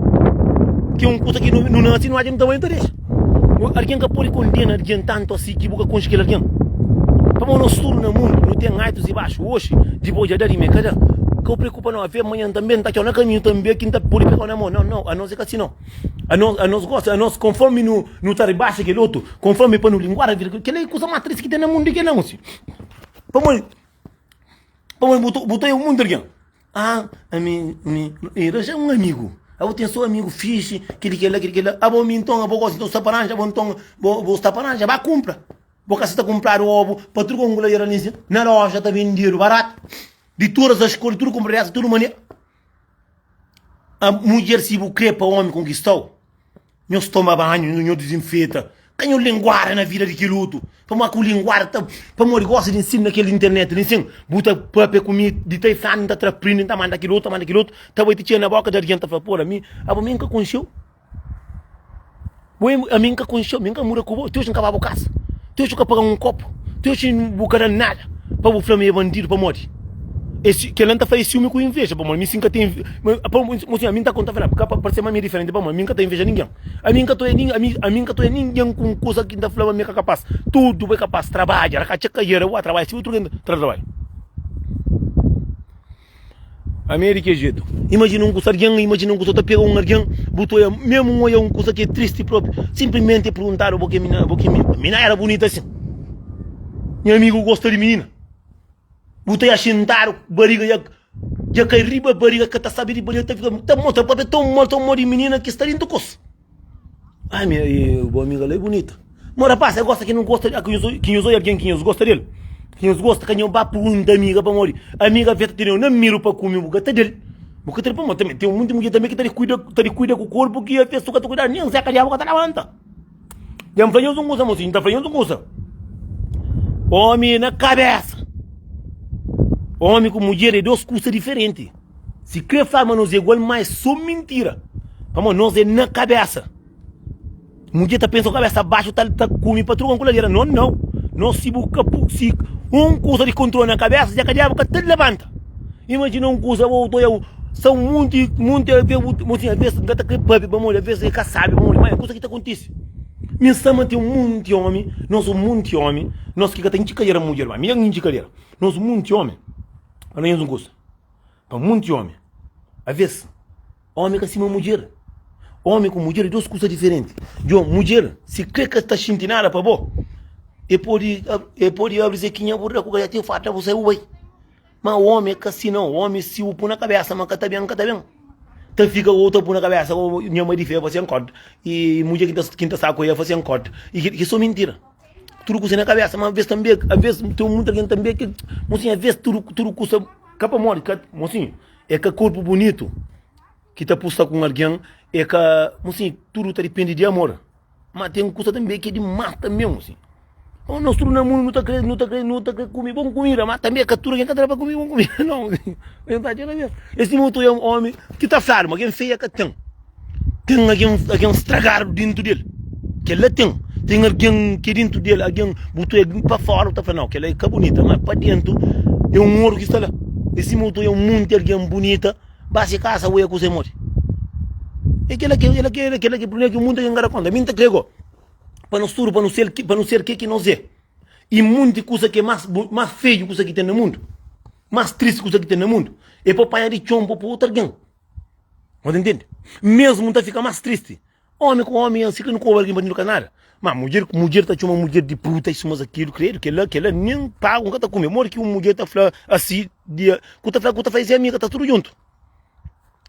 ki un kusa ki nu nu nasi nu atxa nu ta bai nu ta dexa. Algen ka pode kondena algen tantu asi ki bu ka konxe kel algen. Pamodi nos tudu na mundu nu ten altus i baxu. Oxi, dipôs dja da di mi, ka da. Ka bu preokupa nau, avé manhan tanbê N ta atxau na kaminhu tanbê ki N ta pode pegau na mô. Nau, nau, anos é ka si nau. Anos, anos gosta, anos konformi nu, nu ta ribaxa kel otu, konformi pa nu linguara vida, kel-la é kusa más tristi ki ten na mundu, é kel-la, mosi. Pamodi, pamodi bu ta, bu ta obi monti algen. Ah, ami, mi, mi ranja un amigu. Abo ten so amigu fixi, kili kela, kili kela. Abo mi nton, abo gosi nton sta pa ranja, abo nton bo, bo sta pa ranja, ba kunpra. Bo ka sa ta kunpradu obu pa tudu kongu la era li na loja ta vendedu baratu. Di todas as cores, tudu kunpradesa, tudu manera. A mudjer si bu kre pa omi konkistau, Nhos toma banhu, nho dizinfeta. Ka nho linguara na vida di kel otu. Pamodi ku linguara ta, pamodi gosi di nsina na kel internet li nsin, bu ta papia ku mi di ta iflanu, nta tra prindi, nta manda kel otu, ta manda kel otu, ta bai ti txega na boka di algen ta fla, pora mi, abo mi nka konxeu. Bo ami nka konxeu, mi nka muda ku bo, ti oji nka ba bu kasa, ti oji bu ka paga-m un kopu, ti oji bu ka da-m nada pa bu fla mi e bandidu pamodi? Esse, kel-la N ta fla é siúmi ku inveja, pamodi mi si N ka ten, pamodi ami N ta konta fla, ka pa parse ma mi é diferenti, pamodi mi N ka ta inveja ningen. Ami N ka ta oia ningen, ami, ami N ka ta oia ningen ku un kusa ki N ta fla ma mi é ka kapás. Tudu bo é kapás, trabadja, rakatxa kaiera, bo trabadja si utru algen ta trabadja. Ami é di ki jetu. Imajina un kusa, algen, imajina un kusa, ta pega un algen, bu ta oia, memu N oia un kusa ki é tristi propi, sinplimenti é perguntadu bo ki é mina, bo ki é mina. Mina éra bunita asin. Nha amigu gosta di minina. Bu ta xintadu bariga dja dja kai riba bariga ka ta sabe di bariga ta fika ta mostra papia tão mal tão mal di minina ki sta dintu kos. Ai minha e bo amiga la é bunita. Mo rapaz, é gosta ki não gosta ki nhos ki nhos oia alguém ki nhos gosta del. Ki nhos gosta ka nhos ba pergunta amiga pamodi amiga vê ta teneu na miru pa kume bu ka ta del. Bu ka ta del pamodi também tem munti mudjer também ki ta dikuida ta dikuida ku korpu ki a vez su ka ta kuidadu nem zeka diabu ka ta labanta. Dja N fla nhos un kusa, mosinhu, N ta fla nhos un kusa. Omi na kabésa. Omi ku mudjer é dos kusa diferenti. Si kre fla ma nos é igual, ma é so mintira. Pamodi nos é na kabésa. Mudjer ta pensa ku kabésa baxu, ta, ta kume pa truka ku ladera. No, nau. Nos si bu ka pu, si un kusa di kontrola na kabésa, dja ka diabu ka ta labanta. Imajina un kusa bo ta oia sta un monti monti aves mosinhu aves N ka ta kre papia pamodi aves e ka sabi pamodi ma e kusa ki ta kontisi mi N sta ma ten un monti omi nos un monti omi nos ki ka ta intxi kadera mudjer ma mi ka intxi kadera nos un monti omi pa nhos un kusa pa monti omi aves Omi ka sima mudjer. Omi ku mudjer é dos kusa diferenti. Djo, mudjer, si kre ka ta xinti nada pa bo, e pode, e pode abri zekinha bu da ku ka ti farta bu sai bu bai. Ma omi é ka si nau. Omi si bu pui na kabesa ma ka ta ben, ka ta ben. Ta fika ou ta pui na kabesa ou nha mai di fé fase nkorda i mudjer ki ta ki ta sta ku el fase nkorda. I ki so mintira. Tudu kusa na kabesa, ma aves tanbe, aves ten muita algen tanbe ki, mosinhu, aves tudu tudu kusa ka pamodi ka, mosinhu. É ka korpu bunitu ki ta pusta ku un algen, é ka, mosinhu, tudu ta dipende di amor. Ma ten kusa tanbe ki é dimás tanbe, mosinhu. Ô, nos tudu na mundu nu ta kre, nu ta kre, nu ta kre kume bon kumida, ma tanbe ka tudu algen ka ta da pa kume bon kumida, nau, mosinhu. N ta atxa na Es sima otu omi ki ta fladu ma algen feia ka ten. Ten algen, algen stragadu dentu del. Kel-la ten. Ten algen ki dentu del, algen bu ta oja pa fora bu ta fla nau, kel-la é ka bunita, ma pa dentu é un oru ki sta la. É sima bu ta oja un monti algen bunita, ba se kasa oja kuzê modi. É kel-la ki, kel-la ki, kel-la ki prubléma ki monti algen ka da konta. Mi N ta kre go pa nos tudu pa nu ser, pa nu ser ke ki nos é. I monti kusa ki é más, más feiu kusa ki ten na mundu, más tristi kusa ki ten na mundu, é pa panha di txon pa poi otu algen. Bo ta ntende? Mesmu N ta fika más tristi. Omi ku omi asi ka nu koba algin pa nu ka nada. Ma mudjer ku mudjer ta txoma mudjer di puta isu mas akilu kredu kela kela nin pagu N ka ta kume. Modi ki un mudjer ta fla asi? Dia ku ta fla ku ta fla es é amiga ta tudu djuntu.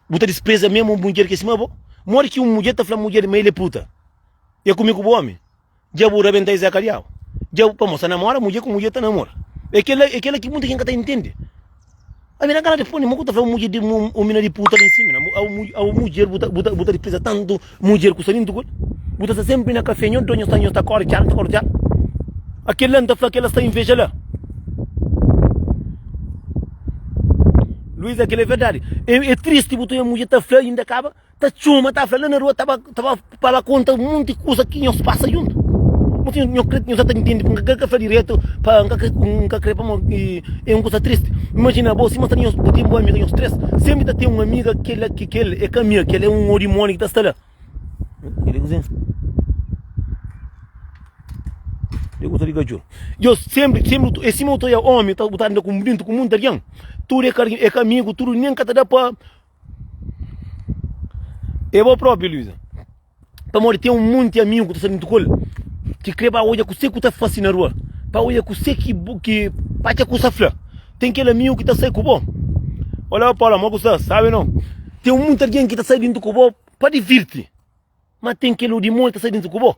Bu ta dispreza mesmu mudjer ki é sima bo? Modi ki un mudjer ta fla mudjer ma el é puta? É kumi ku bu omi? Dja bu rabenta es é ka diabu? Dja bu pamodi sta namora mudjer ku mudjer ta namora. É kela é kela ki munta ken ka ta intende. Ami na kana responde mo ku ta fla un mudjer di un mina di puta li nsima abo mudjer bu ta bu ta bu ta dispreza tantu mudjer ku sta dintu ku el? Bu ta sta sempri na kafe nho do nho sta nho sta kore txal ta kore txal. Akela nta fla kela sta inveja la. Luiza kela é verdadi. É, é tristi bu ta oia mudjer ta fla inda kaba ta txoma ta fla la na rua ta ba ta ba pa ba konta munti kusa ki nhos pasa djuntu. Mo si nho kre nho sa ta ntende nka kre ka fla diretu pa nka kre nka kre pamodi é un kusa tristi. Imajina bo sima sta nhos bu ten bu amiga nhos tres sempri ta ten un amiga kela ki kel é ka amiga kel é un odimoni ki ta sta la. Kel kuzê? Kel kusa di katxor. Yo sempri sempri é sima bu ta oia omi ta bu ta anda ku dentu ku munti algen tudu é ka é ka amigu tudu nen ka ta da pa É bo propi Luiza. Pamodi ten un monti amigu ku ta sta dentu ku el ki kre ba odja kuse ku ta fasi na rua, pa odja kuse ki bu ki pa atxa kusa fla. Ten kel amigu ki ta sai ku bo. Olá Paula, mo ku sta? Sabi no? Ten un monti algen ki ta sai dentu ku bo pa divirti. Ma ten kel odimoni ta sai dentu ku bo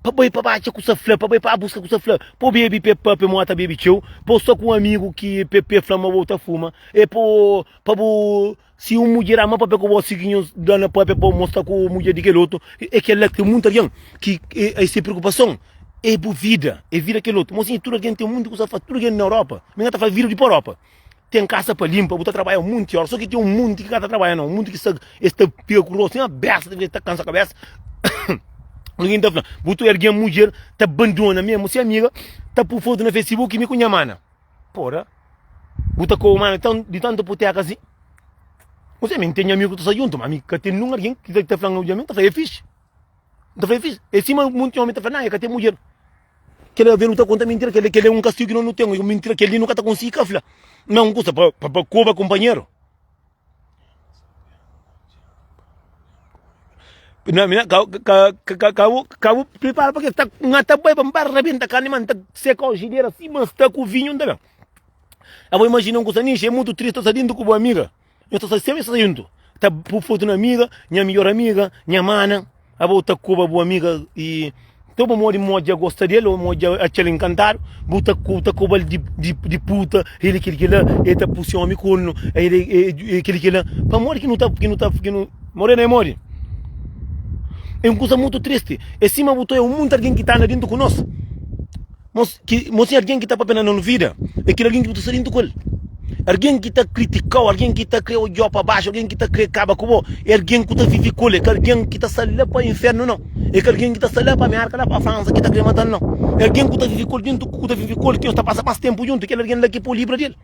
pa bai pa ba atxa kusa fla, pa bai pa buska kusa fla, pa bebe pe papia mo ta bebe txeu, pa sta ku un amigu ki pe pe fla ma bo ta fuma, e po pa bu Si un mudjer ama papia ku bo, si ki nhos da na papia pa mostra ku mudjer di kel otu, é kel-la. Ten monti algen ki é se preokupason é bu vida, é vida kel otu. Mosinhu, tudu algen ten monti kusa pa fasi, tudu algen na Europa, mi ka ta fla vida di pa Europa, ten kasa pa linpa, bu ta trabadja monti ora, so ki ten un monti ki ka ta trabadja nau, monti ki sta es ta pega ku rostu, besta, ta fika ta kansa kabesa. Algen ta fla, bu ta algen mudjer ta bandona mesmu se amiga, ta pui fotu na facebook mi ku nha mana. Pora, bu ta koba mana di tantu puteka asi? N se, mi N ten nha amigu ki ta sta djuntu, ma mi ka ten nun algen ki ta fla-m odja mi, N ta fla, é fixi. N ta fla, é fixi. É sima monti omi ta fla, na, e ka ten mudjer. Kel alvês nu ta konta mintira, kel é un kastigu ki nos nu ten, mintira kel-li nu ka ta konsigi ka fla. Ma un kusa pa pa koba kunpanheru. Na mi ka ka ka ka bu ka bu pripara pa ke ta nga ta bai pa ba rabenta karni ma nta seka ojideira sima sta ku vinhu nta ben. Abo imajina un kusa nixi é mutu tristi ta sta dintu ku bu amiga nhos ta sta sempri sta juntu ta bu fotu na amiga nha midjor amiga nha mana abo ta koba bu amiga i Nton pamodi N odja gosta di el ô N odja atxa-l inkantadu, bu ta bu ta koba-l di di di puta, el é kel kel-la, el ta puse ómi kornu, el é é kel kel-la. Pamodi ki nu ta ki nu ta ki nu Morena é modi? É un kuza mutu tristi. É sima bu ta oia un monti algen ki ta anda dentu ku nos. Mos ki mos ten algen ki ta papia na nos vida, é kel algen ki bu ta sta dentu ku el. Algen ki ta kritikau, algen ki ta kre odjau pa baxu, algen ki ta kre kaba ku bo, é algen ku ta vive ku el, é ka algen ki ta sta la pa infernu nau, é ka algen ki ta sta la pa Merka, la pa Fransa ki ta kre matal nau. É algen ku ta vive ku el dentu, ku ta vive ku el, ki nhos ta pasa mas tenpu djuntu, kel algen la ki pô libra di el.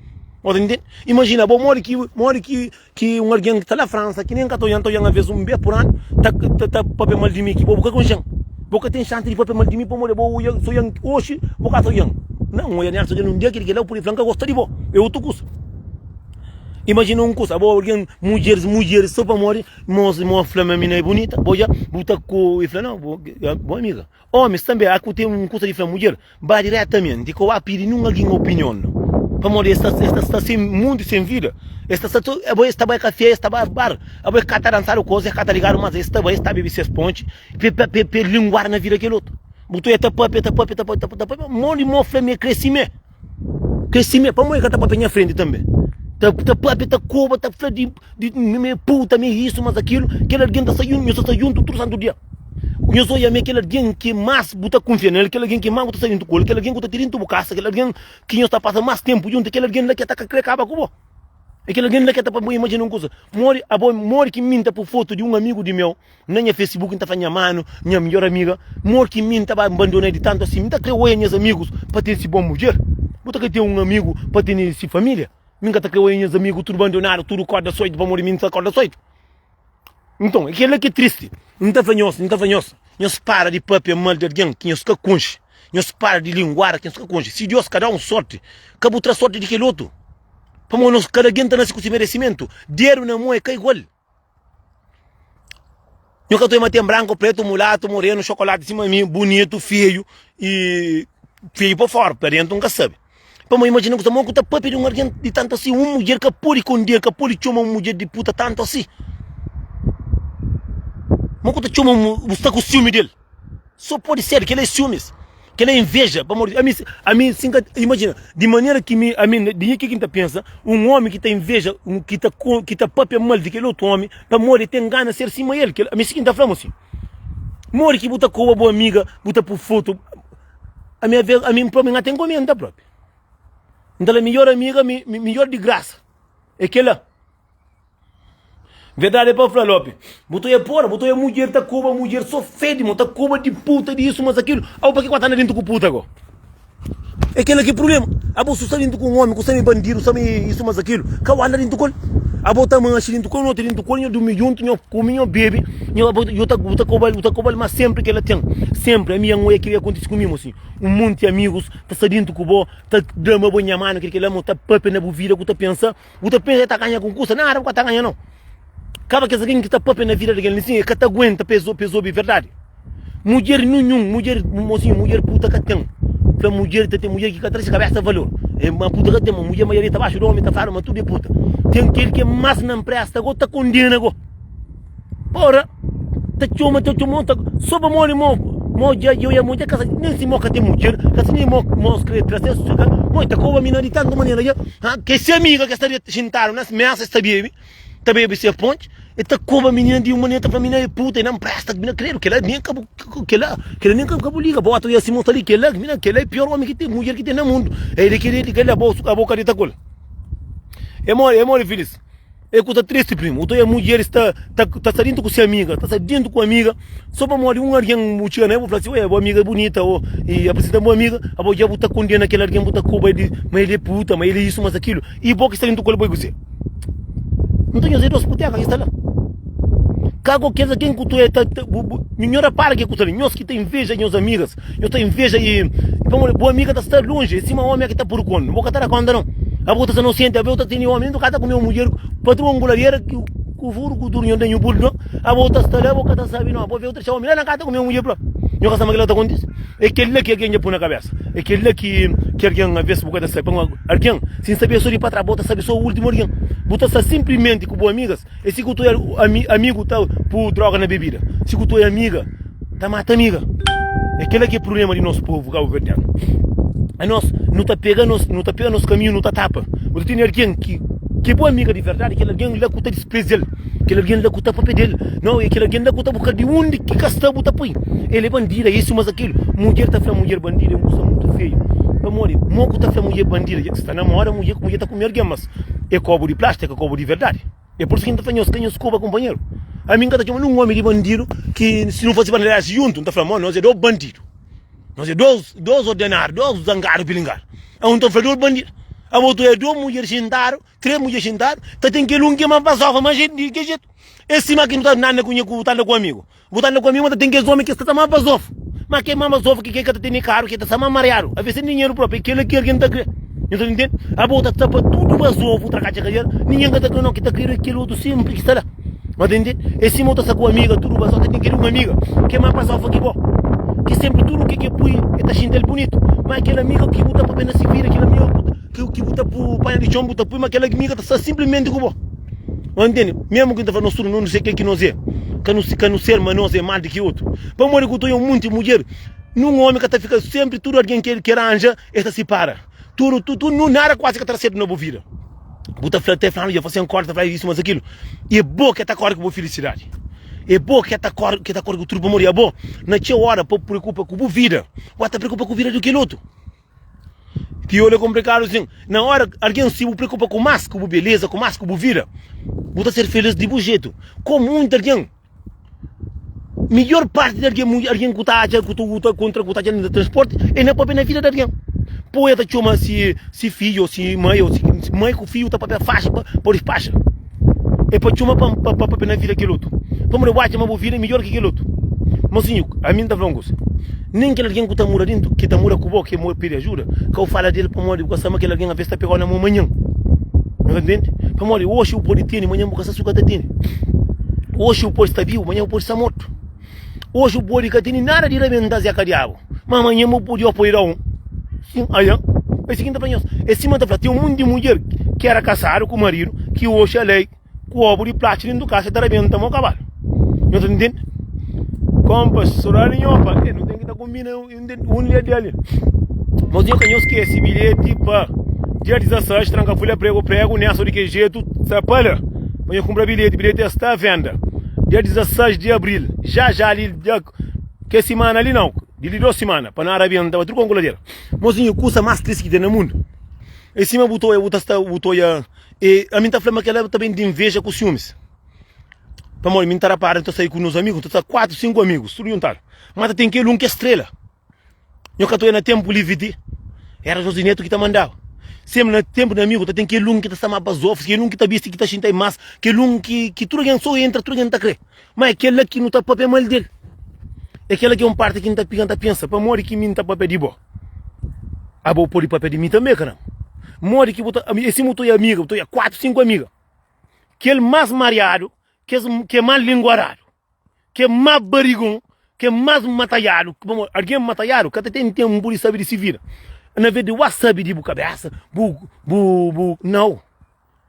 Bo ta intende? Imajina bo modi ki modi ki Ki un algen ki sta la Fransa, ki nen ka ta oian, ta oian aves un bes pur anu, ta ta papia mal di mi, ki bo bu ka konxen. Bo ka ten xansi di papia mal di mi pamodi bo oian, si oian oxi, bo ka ta oian. Nan, N oia Nelson dja un dia, kel kila, bu pudi fla, N ka gosta di bo. É otu kusa. Imajina un kusa, abo algen, mudjeris, mudjeris, so pamodi mos, mos fla ma mina é bunita, bo dja, bu ta ku, i fla, nau, bo, bo amiga. Omis tanbe a ku ten un kusa di fla mudjer, ba diretamenti ka ba pidi nun algin opinion no, pamodi es ta es ta sta sen mundu sen vida, es ta sta tu abo es ta bai kafe, es ta bai bar, abo es ka ta dansadu ku es, es ka ta ligadu mas es ta bai es ta bebe ses ponti pe pe pe linguar na vida kel otu. Bu ta ta papia ta papia ta papia ta papia modi mo fla mi e kre sime. Ke sime, pamodi ka ta papia nha frenti tanbe? Ta ta papia, ta koba, ta fla di di mi é puta, mi é isu, mas akilu. Kel algen ta sta juntu, nhos ta sta juntu tudu santu dia. Nhos oia mi é kel algen ki mas bu ta kunfia nel, kel algen ki mas bu ta sta juntu ku el, kel algen ku ta tira intu bu kasa, kel algen ki nhos ta pasa mas tenpu juntu, kel algen la ki ta ka kre kaba ku bo. É kel algen la ki ta pa bo imajina un kusa. Modi abo, modi ki mi nta pui fotu di un amigu di meu Na nha Facebook N ta fla nha manu, nha midjor amiga, Mor ki mi N ta ba bandona di tantu asi? Mi ta kre oia nhas amigus pa ten si bon mudjer? Bu ta kre ten un amigu pa tene si familia? Mi N ka ta kre oia nhas amigu tudu bandonadu, tudu korda soitu pamodi mi N sta korda soitu. Nton, é kel-la ki é tristi. N ta fla nhos, N ta fla nhos, nhos para di papia mal di algen ki nhos ka konxe, nhos para di linguara ki nhos ka konxe. Si Dios ka da un sorti, ka bu tra sorti di kel otu. Pamodi nos kada algen ta nase ku si meresimentu. Dedu na mon é ka igual. Nho ka ta ma ten branku, pretu, mulatu, morenu, xokolati sima mi, bunitu, feiu e feiu pa fora, pa dentu N ka sabe. Pamodi imajina kusa mo ku ta papia di un algen di tantu asi, un mudjer ka pode kondena, ka pode txoma un mudjer di puta tantu asi. Mo ku ta txoma un, bu sta ku siumi del. So pode ser, kel-la é siumis, kel-la é inveja. Pamodi ami, ami si N ka, imajina, di manera ki mi, ami, di nha ki N ta pensa, un omi ki ta inveja, ki ta, ki ta papia mal di kel otu omi, pamodi el ten gana ser sima el. Kel, ami si ki N ta fla, mosinhu. Modi ki bu ta koba bu amiga, bu ta pui fotu, Ami ave ami propi nga ten komenta propi. Nta la midjor amiga mi midjor di grasa é kela. Verdade é pa fla Lope. Bu ta oia pora, bu ta oia mudjer ta koba mudjer so fedi mo ta koba di puta di isu mas akilu. Abo pa ki ku ta anda dentu ku puta go? É kela ki problema. Abo su sta dentu ku un omi ku sta mi bandidu, sta mi isu mas akilu, ka bu anda dentu ku el. Abo ta manxi dentu ku el, noti dentu ku el, nho durmi juntu, nho kume, nho bebe, nho abo nho ta bu ta koba-l, bu ta koba-l, ma sempri kela ten. Sempri ami N oia kila kontisi ku mi mosinhu. Un monti amigus ta sta dentu ku bo, ta da ma bo nha manu, kel kela, mo ta papia na bu vida, ku ta pensa, bu ta pensa e ta ganha ku kusa, nada bu ka ta ganha nau. Kaba kes algen ki ta papia na vida di algen li sin, e ka ta aguenta pa es obi verdadi. Mudjer ninhun, mudjer, mosinhu, mudjer puta ka ten. Fla mudjer ta ten mudjer ki ka tra se kabesa valor. E ma puta ka ten, ma mudjer maioria ta baxu di omi ta fladu ma tudu é puta. Ten kel ki é mas na npresta go ta kondena go. Pora, ta txoma, ta txoma, ta so pamodi mo mo dja dja oia mo dja kasa nen si mo ka ten mudjer, ka si nen mo mo kre tra se mo ta koba mina di tantu manera dja ha ke se amiga ke sta xintadu na mesa es ta bebe. Ta bebe se ponte, e ta koba minina di un manera, ta fla minina é puta, e nan presta, mina credo, kela nem ka bu, kela, kela nem ka bu liga, bota e si mostra li, kela, mina, kela é pior omi ki ten, mudjer ki ten na mundu, e di keli, di kela, bo, abo ka dita kol. E mori, e mori filis. E kusa tristi primo, u ta oia mudjeris ta, ta, ta sta dintu ku se amiga, ta sta dintu ku amiga, so pamodi un algen bu txiga na el bu fla si, oia, bu amiga é bunita, o, e apresenta bu amiga, abo dja bu ta kondena kel algen, bu ta koba el di, ma el é puta, ma el é isu, mas akilu, i bo ki sta dintu ku el, bo é kuzê? Nton nhos é dos puteka ki sta la. Ka go kes algen ku tu é ta, ta bu, bu, nho rapara ke ku sta li. Nhos ki ta inveja nhos amigas, nhos ta inveja e, pamodi bu amiga ta sta lonji, é sima omi é ki ta puru konu. Bo ka ta da konta nau. Abo ta sta nosenti, abo ta tene omi, nen tu ka ta kume un mudjer patron guladeira ki ku furu ku tudu nho da nhu bulu no. Abo ta sta la, bo ka ta sabi nau. Abo ve otra txeu omi la na ka ta kume un mudjer propi. Nho ka sa ma kila ta kontisi. É kel la ki algen dja pui na kabesa. É kel la ki ki algen aves bu ka ta sabi. Pamodi algen sin sabe so di pa tras, bo ta sabe so ultimu algen. Bu ta sta sinplimenti ku bu amigas. É si ku tu ami amigu ta pu droga na bebida. Si ku tu é amiga ta mata amiga. É kel la ki é prubléma di nos povu kabuverdianu. Anos nu ta pega nos nu ta pega nos kaminhu nu ta tapa. Bu ta tene algen ki ki é bu amiga di verdadi, kel algen la ku ta dispreza-l. Kel algen la ku ta papia del. Nau, é kel algen la ku ta buska di undi ki ka sta bu ta pui. El é bandida, isu mas akilu. Mudjer ta fla mudjer bandida é un kusa mutu feiu. Pamodi? Mo ku ta fla mudjer bandida? Dja ki sta namora mudjer ku mudjer ta kume algen, mas é kobu di plástiku, é ka kobu di verdadi. É pur isu ki N ta fla nhos, ka nhos koba kunpanheru. Ami N ka ta txoma ninhun omi di bandidu ki si nu fase bandidasi juntu, N ta fla, mo nos é dos bandidu. Nos é dos, dos ordenadu, dos zangadu pilingadu. N ta fla dos bandidu. Abo tu é dos mudjer xintadu. 3 mudjer xintadu, ta ten kel un ki é más bazofa, má di ki jetu? É sima ki nu ta anda ku nha ku bu ta anda ku amigu. Bu ta anda ku amigu, ma ta ten kes omi ki sta ta más bazofa. Ma ke más bazofa ki ke ka ta tene karu, ke ta sta más mariadu. Aves sen dinheru propi, é kela ki algen ta kre. Nhu ta ntende? Abo ta sta pa tudu bazofu, trakatxa kadera, ningen ka ta kre, no, ki ta kre é kel otu senpri ki sta la. Ma ta ntende? É sima bu ta sta ku amiga, tudu bazofa, ta ten kel un amiga ki é más bazofa ki bo. Ki senpri tudu ke ke pui, e ta xinti el bunitu. Ma kel amiga ki bu ta papia na si vida, kel amiga ku ta. Ki ki bu ta pu panha di txon bu ta pui ma kel amiga ta sta simplimenti ku bo. Ô ntende? Mesmu ki N ta fla nos tudu nos nu se kel ki nos é. Ka nu ka nu ser ma nos é más di ki otu. Pamodi ku ta oia un munti mudjer, nun omi ka ta fika senpri tudu algen ki ki ranja es ta sipara. Tudu tu tu nu nada kuasi ka ta da sertu na bu vida. Bu ta fla te flanu dja fase un korti ta fla isu mas akilu. E bo ke ta kori ku bu filisidadi. E bo ke ta kori ke ta kori ku tudu pamodi abo na txeu ora pa bu preokupa ku bu vida, bu ta preokupa ku vida di kel otu. Tiola é konplikadu sin. Na ora algen si bu preokupa ku mas ku bu beleza, ku mas ku bu vida, bu ta ser felis di bu jetu. Ko munti algen, midjor parti di algen, algen ku ta atxa, ku ta kontra, ku ta atxa na transporti, é na papia na vida di algen. Po e ta txoma si si fidju, ou si mai, ou si mai ku fidju ta papia faxi pa pa dispaxa. É pa txoma pa pa papia na vida kel otu. Pamodi bu atxa ma bu vida é midjor ki kel otu. Mosinhu, ami N ta fla un kusa. Nen kel algen ku ta mura dentu, ki ta mura ku bo, ki é pidi ajuda, ka bu fala del pamodi bu ka sa ma kel algen aves ta pegau na mon manhan. Nhos ta ntende? Pamodi oxi bu pode tene, manhan bu ka sa si bu ka ta tene. Oxi bu pode sta bibu, manhan bu pode sta mortu. Oxi bu pode ka tene nada di rabenta Zeka Diabu, ma manhan bu pode, Deus pode da un. Sin, aian. É si ki N ta fla nhos. É sima N ta fla, ten un monti di mudjer ki éra kasadu ku maridu, ki oxi alei ku obu di plaxa dentu kasa, ta rabenta mo kabalu. Nhos ta ntende? Kompas, sodadi di nho pa. E, nu ten ki ta konbina un dia di ali. Mos nho ka nho skese bilheti pa dia 16, tranka fulha pregu pregu, nessa di ke jetu, sta pa la. Pa nho kunpra bilheti, bilheti sta a venda. Dia 16 di abril, já já li, dia, ke simana li nau, di li 2 simana, pa nu rabenta pa tudu konkuladera. Mozinho, kusa más tristi ki ten na mundu é sima bu ta oia, bu ta sta, bu ta oia, e ami ta fla ma kela ta ben di inveja ku siumis. Pamodi mi ta rapara, mi ta sai ku nos amigus, ta sta 4, 5 amigus, tudu juntadu. Ma ta ten kel un ki é strela. Nho ka ta oia na tenpu li viti, era José Neto ki ta mandaba. Senpri na tenpu di amigu ta ten kel un ki ta sta más bazofis, kel un ki ta bisti ki ta xinta más, kel un ki ki tudu algen so entra, tudu algen ta kre. Ma é kel-la ki nu ta pâpia mal di el. É kel-la ki é un párti ki N ta fika N ta pensa, Pamodi ki mi N ta pâpia di bo? Abo bu pode pâpia di mi tanbê, karan. Modi ki bu ta. É sima bu ta oia amiga, bu ta oia kuatu, sinku amiga. Kel más mariadu, kes ki é más linguaradu, ki é más barigon, ki é más mataiadu. Pamodi algen mataiadu ka ta ten ténpu di sabe di se vida. Na vez di bu sabe di bu kabésa, bu, bu, bu. Nau.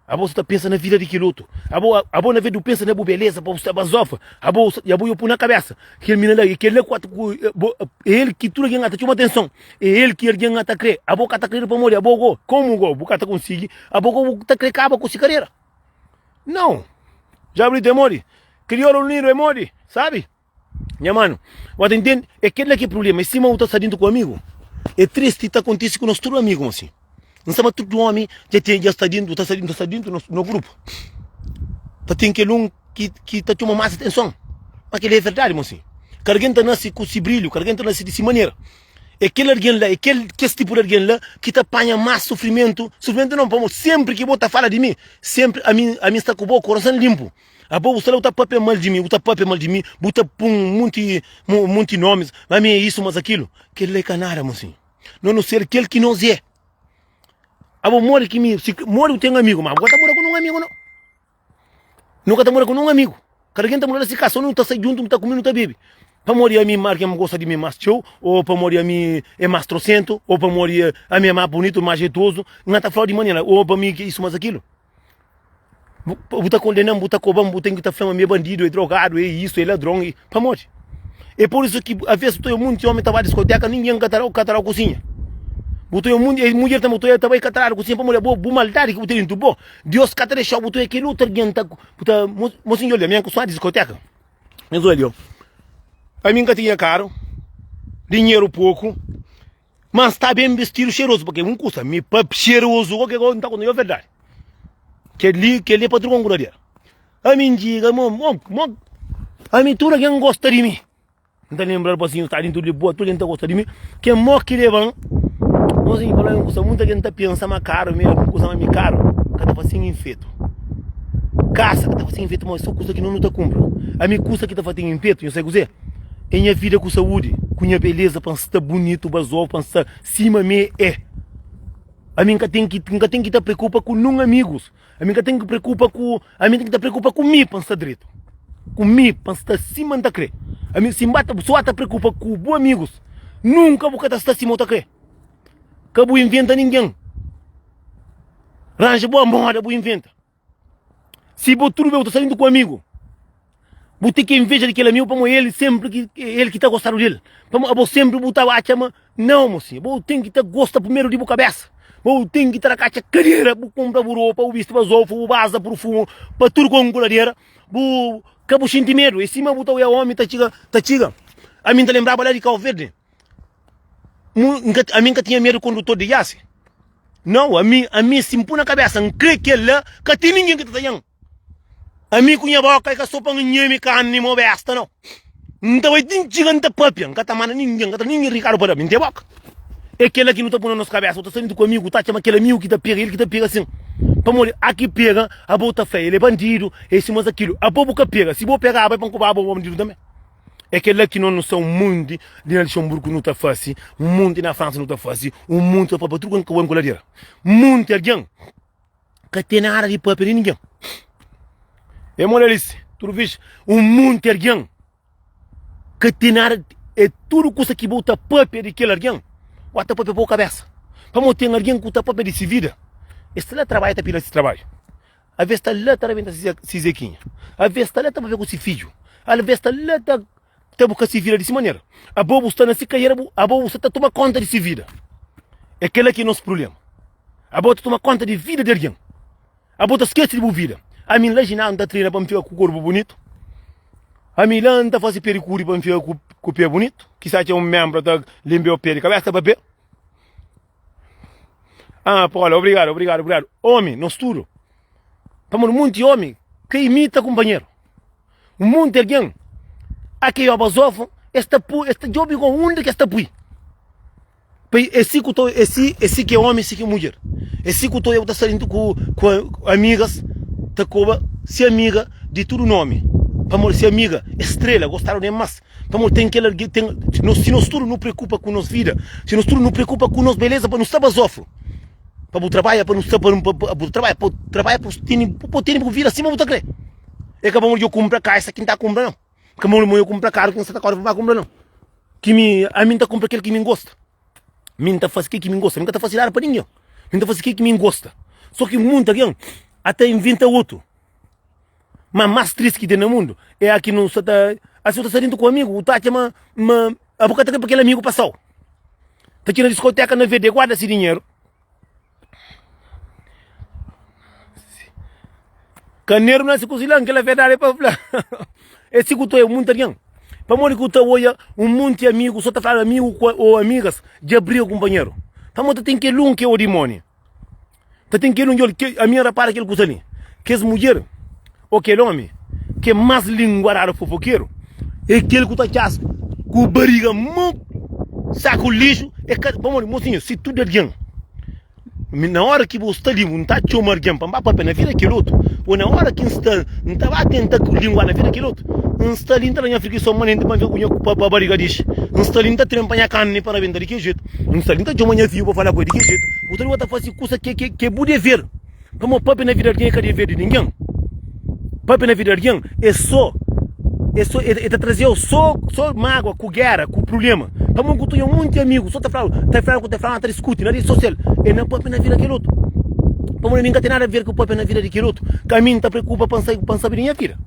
Abo sa ta pensa na vida di kel otu. Abo, abo na vez di bu pensa na bu beleza, pa bu sta bazofa, abo, abo yo pui na kabesa kel mina la, kel la ku ata ku bo, é el ki tudu algen ata txoma atenson, é el ki algen ata kre. Abo ka ta kredu pamodi abo go, komu go bu ka ta konsigi, abo go bu ta kre kaba ku si karera. Nau. Já brita é modi? Kriolu unidu é modi? Sabi? Nha mano, bu ta intende? É kel-la ki é prubléma. É sima bu ta sta dintu ku amigu. É tristi ta kontise ku nos tudu amigu ma si. N sta ma tudu ómi dja ten, dja sta dintu, ta sta dintu, ta sta dintu nos no grupu. Ta ten kel un ki, ki ta txoma más atenson. Ma kel-li é verdadi ma si. Kada algen ta nase ku si brilhu, kada algen ta nase di si manera. É kel algen la, é kel, kes tipu di algen la ki ta panha más sufrimentu. Sufrimentu nau, pamodi sénpri ki bo ta fala di mi, sénpri ami, ami sta ku bo korason linpu. Abo bu sta la bu ta papia mal di mi, bu ta papia mal di mi, bu ta pun munti munti nomis, ma mi é isu, mas akilu. Kel la é ka nada, mosinhu. No nu ser kel ki nos é. Abo modi ki mi, si modi bu ten amigu, ma bu ka ta mora ku nun amigu no. Nu ka ta mora ku nun amigu. Kada ken ta mora na si kasa, nu ta sai djuntu, nu ta kume, nu ta bebe. Pamodi ami algen gosta di mi mas txeu, ô pamodi ami é mas trosentu, ô pamodi ami é mas bunitu, mas jeitozu, N ka ta fla-u di manera, ô pa mi isu mas akilu. Bu ta kondena-m, bu ta koba-m, bu ten ki ta fla-m ami é bandidu, é drogadu, é isu, é ladron, é. Pamodi? É pur isu ki aves bu ta oia munti omi ta ba diskoteka, ningen ka ta da-u, ka ta da-u kusinha. Bu ta oia munti, e mudjer tanbe bu ta oia ta bai ka ta dadu kusinha pamodi abo bu maldadi ki bu ten dentu bo, Deus ka ta dexa-u, bu ta oia kel otu algen ta, bu ta, mosinhu dja olia, mi N ka diskoteka, nhos olia, ami N ka tinha karu, dinheru poku. Ma sta ben bistidu xerozu pake un kusa mi pa xerozu ko ke ko nta konta yo verdadi kel-li kel-li é pa tudu konkuradera ami njiga mo mo mo ami tudu algen gosta di mi nta lembra rapasinhu sta dintu di boa tudu algen ta gosta di mi ke mo ki leban mosinhu fala un kusa munta algen ta pensa ma karu mi algun kusa ma mi karu ka ta fasin infetu kasa ka ta fasin infetu ma so kusa ki no nu ta kunpra ami kusa ki ta fatin infetu nhu sai kuze É nha vida ku saúdi, ku nha beleza pa N sta bunitu, bazovu, pa N sta sima mi é. Ami N ka ten ki, N ka ten ki ta preokupa ku nun amigus. Ami N ka ten ki preokupa ku, ami N ten ki ta preokupa ku mi pa N sta dretu. Ku mi pa N sta sima N ta kre. Ami si N ba ta, si bu ta preokupa ku bu amigus, nunka bu ka ta sta sima bu ta kre. Ka bu inventa ningen. Ranja bu moda bu inventa. Si bo tudu bes bu ta sta djuntu ku amigu, bu ten ki inveja di kel amigu pamodi el senpri ki el ki ta gostadu di el. Pamodi abo senpri bu ta atxa ma nau mosinha, bo ten ki ta gosta primeru di bu kabesa. Bo ten ki ta rakatxa kadera, bu kunpra bu ropa, bu bisti bazofu, bu baza purfumu pa tudu konkuladera, bu ka bu xinti medu. É sima bu ta oia omi ta txiga, ta txiga. Ami N ta lenbraba la di Kau Verdi, ami N ka tinha medu kondutor di Iasi. Nau, ami, ami si N pui na kabesa, N kre kel-la, ka ten ningen ki ta tadja-m. Ami ku nha boka é ka so pa N nheme karni mo besta, nau. N ta bai ti N txiga, N ta papia, N ka ta manda ningen, N ka ta ningen rikadu pa da-m, N ten boka. É kel-la ki nu ta pui na nos kabesa, bu ta sta djuntu ku amigu, bu ta atxa ma kel amigu ki ta pega, el ki ta pega sin. Pamodi, a ki pega, abo ta fla, el é bandidu, é si, mas akilu. Abo bu ka pega, si bo pegaba, é pa N kobaba bo bandidu tanbe. É kel-la ki nos nu sta un monti li na Luxemburgu nu ta fase, un monti na Fransa nu ta fase, un monti ta papia tudu ku ku ladera. Monti algen ka ten nada di papia di ningen. É modi Alice, tudu fixi? Un monti algen ka ten nada, é tudu kusa ki bu ta papia di kel algen, bu ta papia pa bu kabesa. Pamodi ten algen ku ta papia di si vida, es sta la trabadja ta pila si trabadju. Alvês sta la ta rabenta si zekinha, alvês sta la ta papia ku si fidju, alvês sta la ta ta buska si vida di si manera. Abo bu sta na si kariera, bu abo bu sta ta toma konta di si vida. É kela ki é nos prubléma. Abo ta toma konta di vida di algen. Abo ta skese di bu vida. Ami la jinásio N ta trena pa N fika ku korpu bunitu. Ami la N ta fase pedikuri pa N fika ku pe bunitu. Kisa txeu un menbra ta linbeu pe di kabesa pa pe. Ah, Paula, obrigadu, obrigadu, obrigadu. Omi, nos tudu. Pamodi munti omi ka imita kunpanheru. Un monti algen a ke yoba zofu, es ta pui, es ta djobe go undi ke es ta pui. Pa é si ku to, é si, é si ke omi, é si ke mudjer. É si ku to eu ta sta dintu ku ku amigas ta koba si amiga di tudu nomi. Pamodi si amiga é strela, gostadu de mas. Pamodi ten kel algen, ten, nos, si nos tudu nu preokupa ku nos vida, si nos tudu nu preokupa ku nos beleza pa nu sta bazofu. Pa bu trabadja pa nu sta pa, pa, bu trabadja pa trabadja pa tene, pa tene bu vida sima bu ta kre. É ka pamodi djo kunpra kaisa ki N ta kunpra nau. Ka pamodi mo kunpra karu ki N sa ta kore pa ba kunpra nau. Ki mi, ami N ta kunpra kel ki mi N gosta. Mi N ta fasi kel ki mi N gosta. Mi ka ta fasi nada pa ningen. Mi N ta fasi kel ki mi N gosta. So ki munta algen a ta inventa otu. Ma mas tristi ki ten na mundu é a ki nu sa ta, asi bu ta sta dintu ku amigu, bu ta atxa ma, ma abo ka ta kre pa kel amigu pasau. Ta txi na diskoteka na vez de guarda si dinheru. Kaneru nase ku zilan, kela verdadi é pa fla. É si ku ta oia munti algen. Pamodi ku ta oia un munti amigu, so ta fladu amigu ô amigas dja briga ku kunpanheru. Pamodi ta ten kel un ki é o dimoni. Ta ten kel un ki é o. Ami N rapara kel kuza li. Kes mudjer ô kel omi ki é más linguaradu fofokeru é kel ku ta txas ku bariga mo saku lixu. É ka pamodi mosinhu si tudu algen. Mi na ora ki bo sta li, N ta txoma algen pa N ba papia na vida kel otu, ô na ora ki N sta, N ta ba tenta lingua na vida kel otu, N sta li N ta da nha frikison manenti pa N fika ku nha pa pa bariga dixi, N sta li N ta trenpa nha karni pa rabenta di ki jetu, N sta li N ta txoma nha fidju pa fala ku el di ki jetu, bu ta li bo ta fasi kusa ke ke ke bu dever. Pamodi papia na vida di algen é ka dever di ningen. Papia na vida di algen é sô, é sô, é ta traze-u sô, sô mágua ku géra, ku prubléma. Pamodi ku ta un monti amigu sô ta fla-u, ta fla-u ku ta fla-u, ta diskuti na redi sosial, é na papia na vida di kel otu. Pamodi ami N ka ten nada a ver ku papia na vida di kel otu. Ka ami N ta preokupa pa N sai, pa N sabe di nha vida.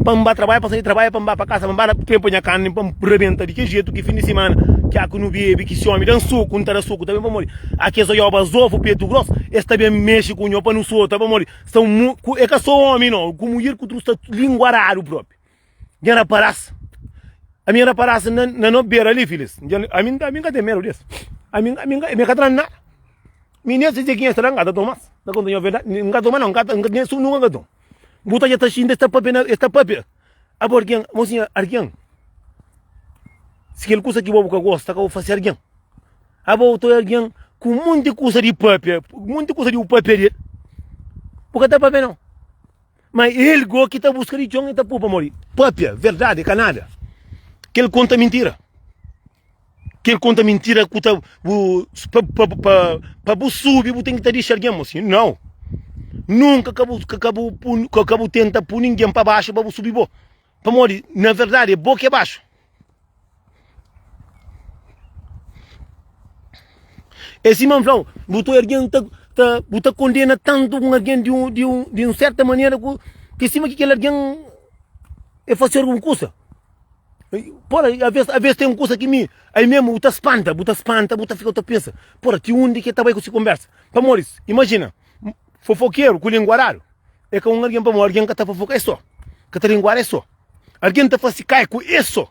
Pa N ba trabadja, pa N sai di trabadja, pa N ba pa kasa, pa N ba na tenpu nha karni, pa N rebenta di kel jetu ki fin di simana ki a ku nu bebe, ki si omi da-m suku, N ta da suku tanbe pamodi A kes oioba zofu petu gros es ta ben mexe ku nho pa nu sota pamodi sta un mu ku e ka so omi no ku mudjer ku tru sta linguaradu propi nha raparas ami raparas na na no bera li filis ami ami nka ten medu des ami ami mi ka tra nada mi nen si dje ki sta la nka ta toma na konta nho verdadi nka toma no nka nka su nunka nka toma bu ta dja ta xinta es ta papia na es ta papia abo algen mosinha algen si kel kusa ki bo bu ka gosta ka bu fasi algen. Abo bu ta oja algen ku monti kusa di papia, monti kusa di bu papia di el, bu ka ta papia nau. Ma el go ki ta buska di txon, el ta pui pamodi papia verdadi ka nada. Kel konta mintira, kel konta mintira ku ta bu pa pa pa pa bu subi bu ten ki ta dixa algen mo si nau. Nunka ka bu ka bu ka bu tenta pui ningen pa baxu pa bu subi bo, pamodi na verdadi é bo ki é baxu. É sima N fla-u, bu ta algen ta, ta, bu ta kondena tantu un algen di un, di un, di un serta manera ku, ki sima ki kel algen e fase algun kusa. Pora, aves, aves ten un kusa ki mi, ai mesmu bu ta spanta, bu ta spanta, bu ta fika bu ta pensa, pora, ti undi ki e ta bai ku si konversa? Pamodi, imajina, fofokeru ku linguaradu é ka un algen, pamodi algen ka ta fofoka é so, ka ta linguara é so. Algen ta fase kaiku e so.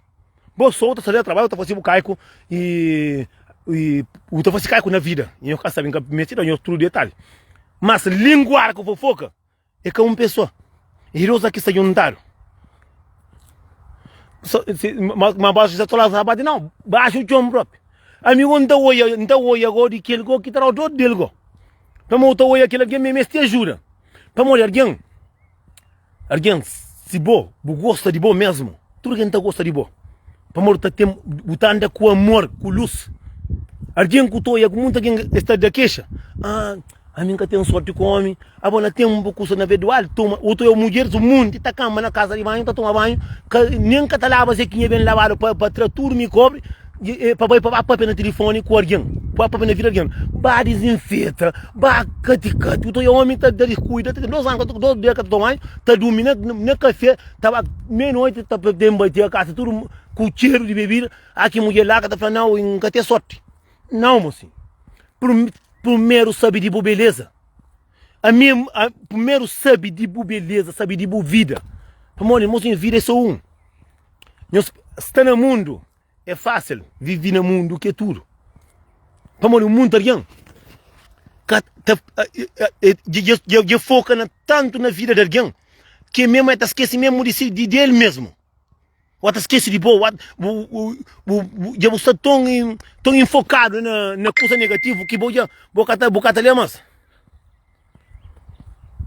Bo so ta sai trabadju ta fase bu kaiku e e bu ta fase kaiku na vida. Nho ka sabe, nka meste da nho tudu detalhi. Mas linguar ku fofoka é ka un pessoa. É dos ki sta juntadu. So, si, ma, ma baixo sa tola sa bate não, baixo o chão próprio. Amigo não tá oia, não tá oia go de kel go que tá o dele go. Pamo tá oia aquele alguém me meste ajuda. Pamo alguém Algen, si bo bu gosta di bo mesmu, tudu algen ta gosta di bo, pamodi bu ta ten, bu ta anda ku amor, ku lus. Algen ku ta oia ku monti algen es ta da kexa, ah, ami N ka ten sorti ku omi, abo na ten bu kusa na vedual, toma, otu oia mudjeris un monti ta kanba na kasa di banhu, ta toma banhu, ka, nen ka ta laba zekinha ben labadu pa, pa tra tudu mikobri. Pa bai pa ba papia na tilifoni ku argen, pa ba papia na vida di argen, ba dizinfeta, ba kati kati, bu ta oja omi ta da diskuida, ta ten dos anu, dos dia ka ta toma banhu, ta durmi na na kafe, ta ba meia noiti ta ten batia kasa tudu ku txeru di bebida, a ki mudjer la ka ta fla nau, N ka ten sorti. Nau mosinhu, prumeru sabi di bu beleza, ami prumeru sabi di bu beleza, sabi di bu vida, pamodi mosinhu vida é so un, nhos sta na mundu. É fásil vive na mundu ki é tudu. Pamodi mundu algen ka ta dja foka na tantu na vida di algen ki mesmu el ta skese mesmu di si di el mesmu. O ta skese di bo, dja bu sta ton ton enfokadu na kusa negativu ki bo dja bo ka ta bo ka ta lé mas.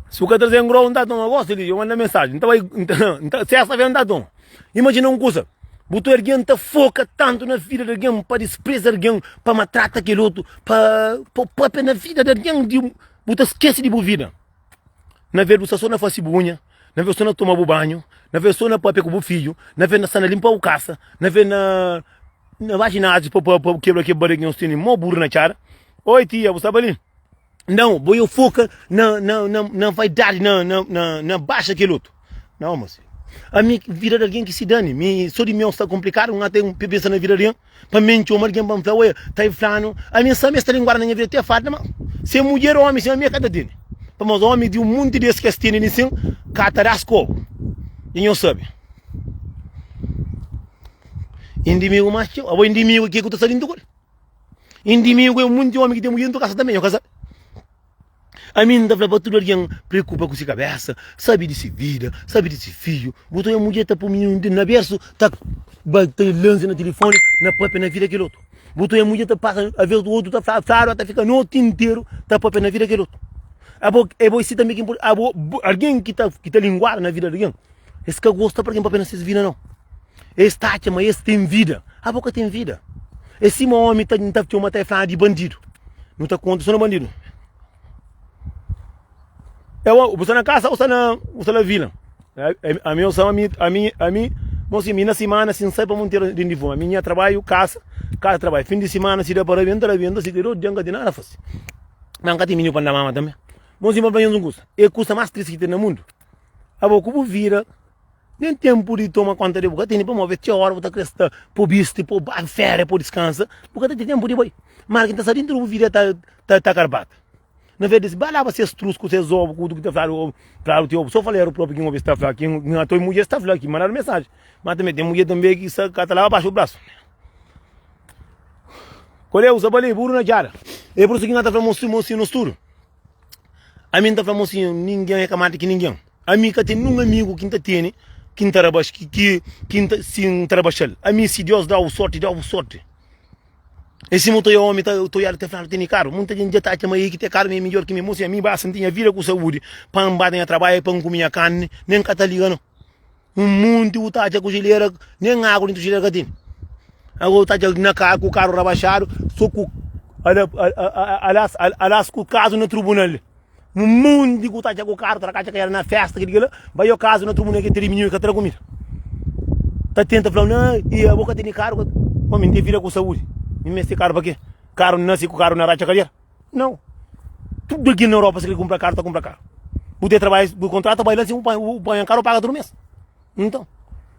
Si bu ka traze ngrou N ta toma gosi li, yo manda mensaji N ta bai N ta sesta fera N ta toma Imajina un kusa Bu ta algen ta foka tantu na vida di algen pa dispreza algen pa matrata kel otu pa pa papia na vida di algen di bu ta skese di bu vida Na vez bu sta so na fasi bu unha na vez so na toma bu banhu na vez so na papia ku bu fidju na vez na sta na limpa bu kasa na vez na na ba jinaziu pa pa kebra ke bariga ki nhos tene mo buru na txada Oi tia bu sta ba li? Não, bo eu foca na, na, na, na vaidade, na, na, na, na baixa aquele outro. Não, moço. A minha vida de alguém que se dane. Mi, só de meu está complicado, não tem pensa na vida de alguém. Para mim, chama alguém para me falar, ué, tá aí falando. A minha sabe esta linguagem na minha vida até falta, mas se é mulher ou homem, se é minha cada tem. Para mas homem de um monte desse que têm nisso, cata das cobo. E não sabe. Inimigo mais que eu. O inimigo que eu tô saindo com ele. Indimigu é un monti ómi ki ten mudjer dentu kasa tanbe, nho ka sabe? Ami N ta fla pa tudu algen preokupa ku se kabésa, sabe di se vida, sabe di se fidju. Bu ta oja mudjer ta poi mininu na bersu, ta ba ta lansa na tilifoni, na papia na vida kel otu. Bu ta oja mudjer ta pasa, aves di otu ta fla, fladu, ta fika noti interu ta papia na vida kel otu. Abo, é bo si tanbe ki abo, algen ki ta ki ta linguadu na vida di algen, es ka gosta pa algen papia na ses vida nau. Es ta atxa ma es ten vida. Abo ka ten vida. É sima omi ta ta txoma ta e fla di bandidu. Nu ta konta so na bandidu. É o bu sta na kasa ou sta na bu sta na vila. Ami eu sou ami ami ami mo si mi na simana si n'sai pa Monteiro dentro di fuma. Mi nha trabalho kasa, kasa trabalho. Fim di simana si da pa rabenta rabenta si ka dia n'ka ten nada fasi. Ma n'ka ten mininu pa n'da mama tambe. Mo si pa fla nhos un kusa. É kusa mas triste ki ten na mundu. Abo ku bu vida Nen tenpu di toma konta di bu ka tene pamodi txeu ora bu ta kre sta po bisti, po ba feria, po diskansa, bu ka ta ten tenpu di bai. Má algen ta sta dentru di bu vida ta ta ta karbata. Na vez di ba laba ses trus ku ses obu ku ki ta fladu obu, fladu ti obu, so faleru propi ki N obi sta fla ki N atoi mudjer sta fla ki mandadu mensaji. Má tanbe ten mudjer tanbe ki sta ka ta laba baxu brasu. Kole usa bali buru na txada. É pur isu ki N ta fla mosinhu, mosinhu nos tudu. Ami N ta fla mosinhu ningen é ka mati ki ningen. Ami ka ten nun amigu ki N ta tene ki N ta rabaxa, ki, ki, ki N ta, si N ta rabaxa-l. Ami, si Deus da-u sorti, da-u sorti. É sima u ta oia omi ta oiadu ta fladu tene karu. Munta jenti dja ta atxa ma el ki ten karu ma el é midjor ki mi. Mosi, ami basta N ten nha vida ku saúdi pa N ba ta nha trabadju, pa N kume nha karni, nen N ka ta liga nau. Un munti u ta atxa ku jilera, nen agu dentu jilera ka tene. Ago u ta atxa na karu, ku karu rabaxadu, so ku alas, alas ku kazu na trubunal. Un monti ku ta atxa ku karu ta katxa kaera na festa kili kila bai o kazu na tribunal ke tene mininu ka tra kumida ta tenta flau na i abo ka tene karu ka omi n ten vida ku saúdi mi meste karu pa ke karu nasi ku karu na ratxa kadera nau tudu algin na europa si kre kumpra karu ta kumpra karu bu te trabadja bu kontratu bai la si bu panha karu paga tudu mes Nton,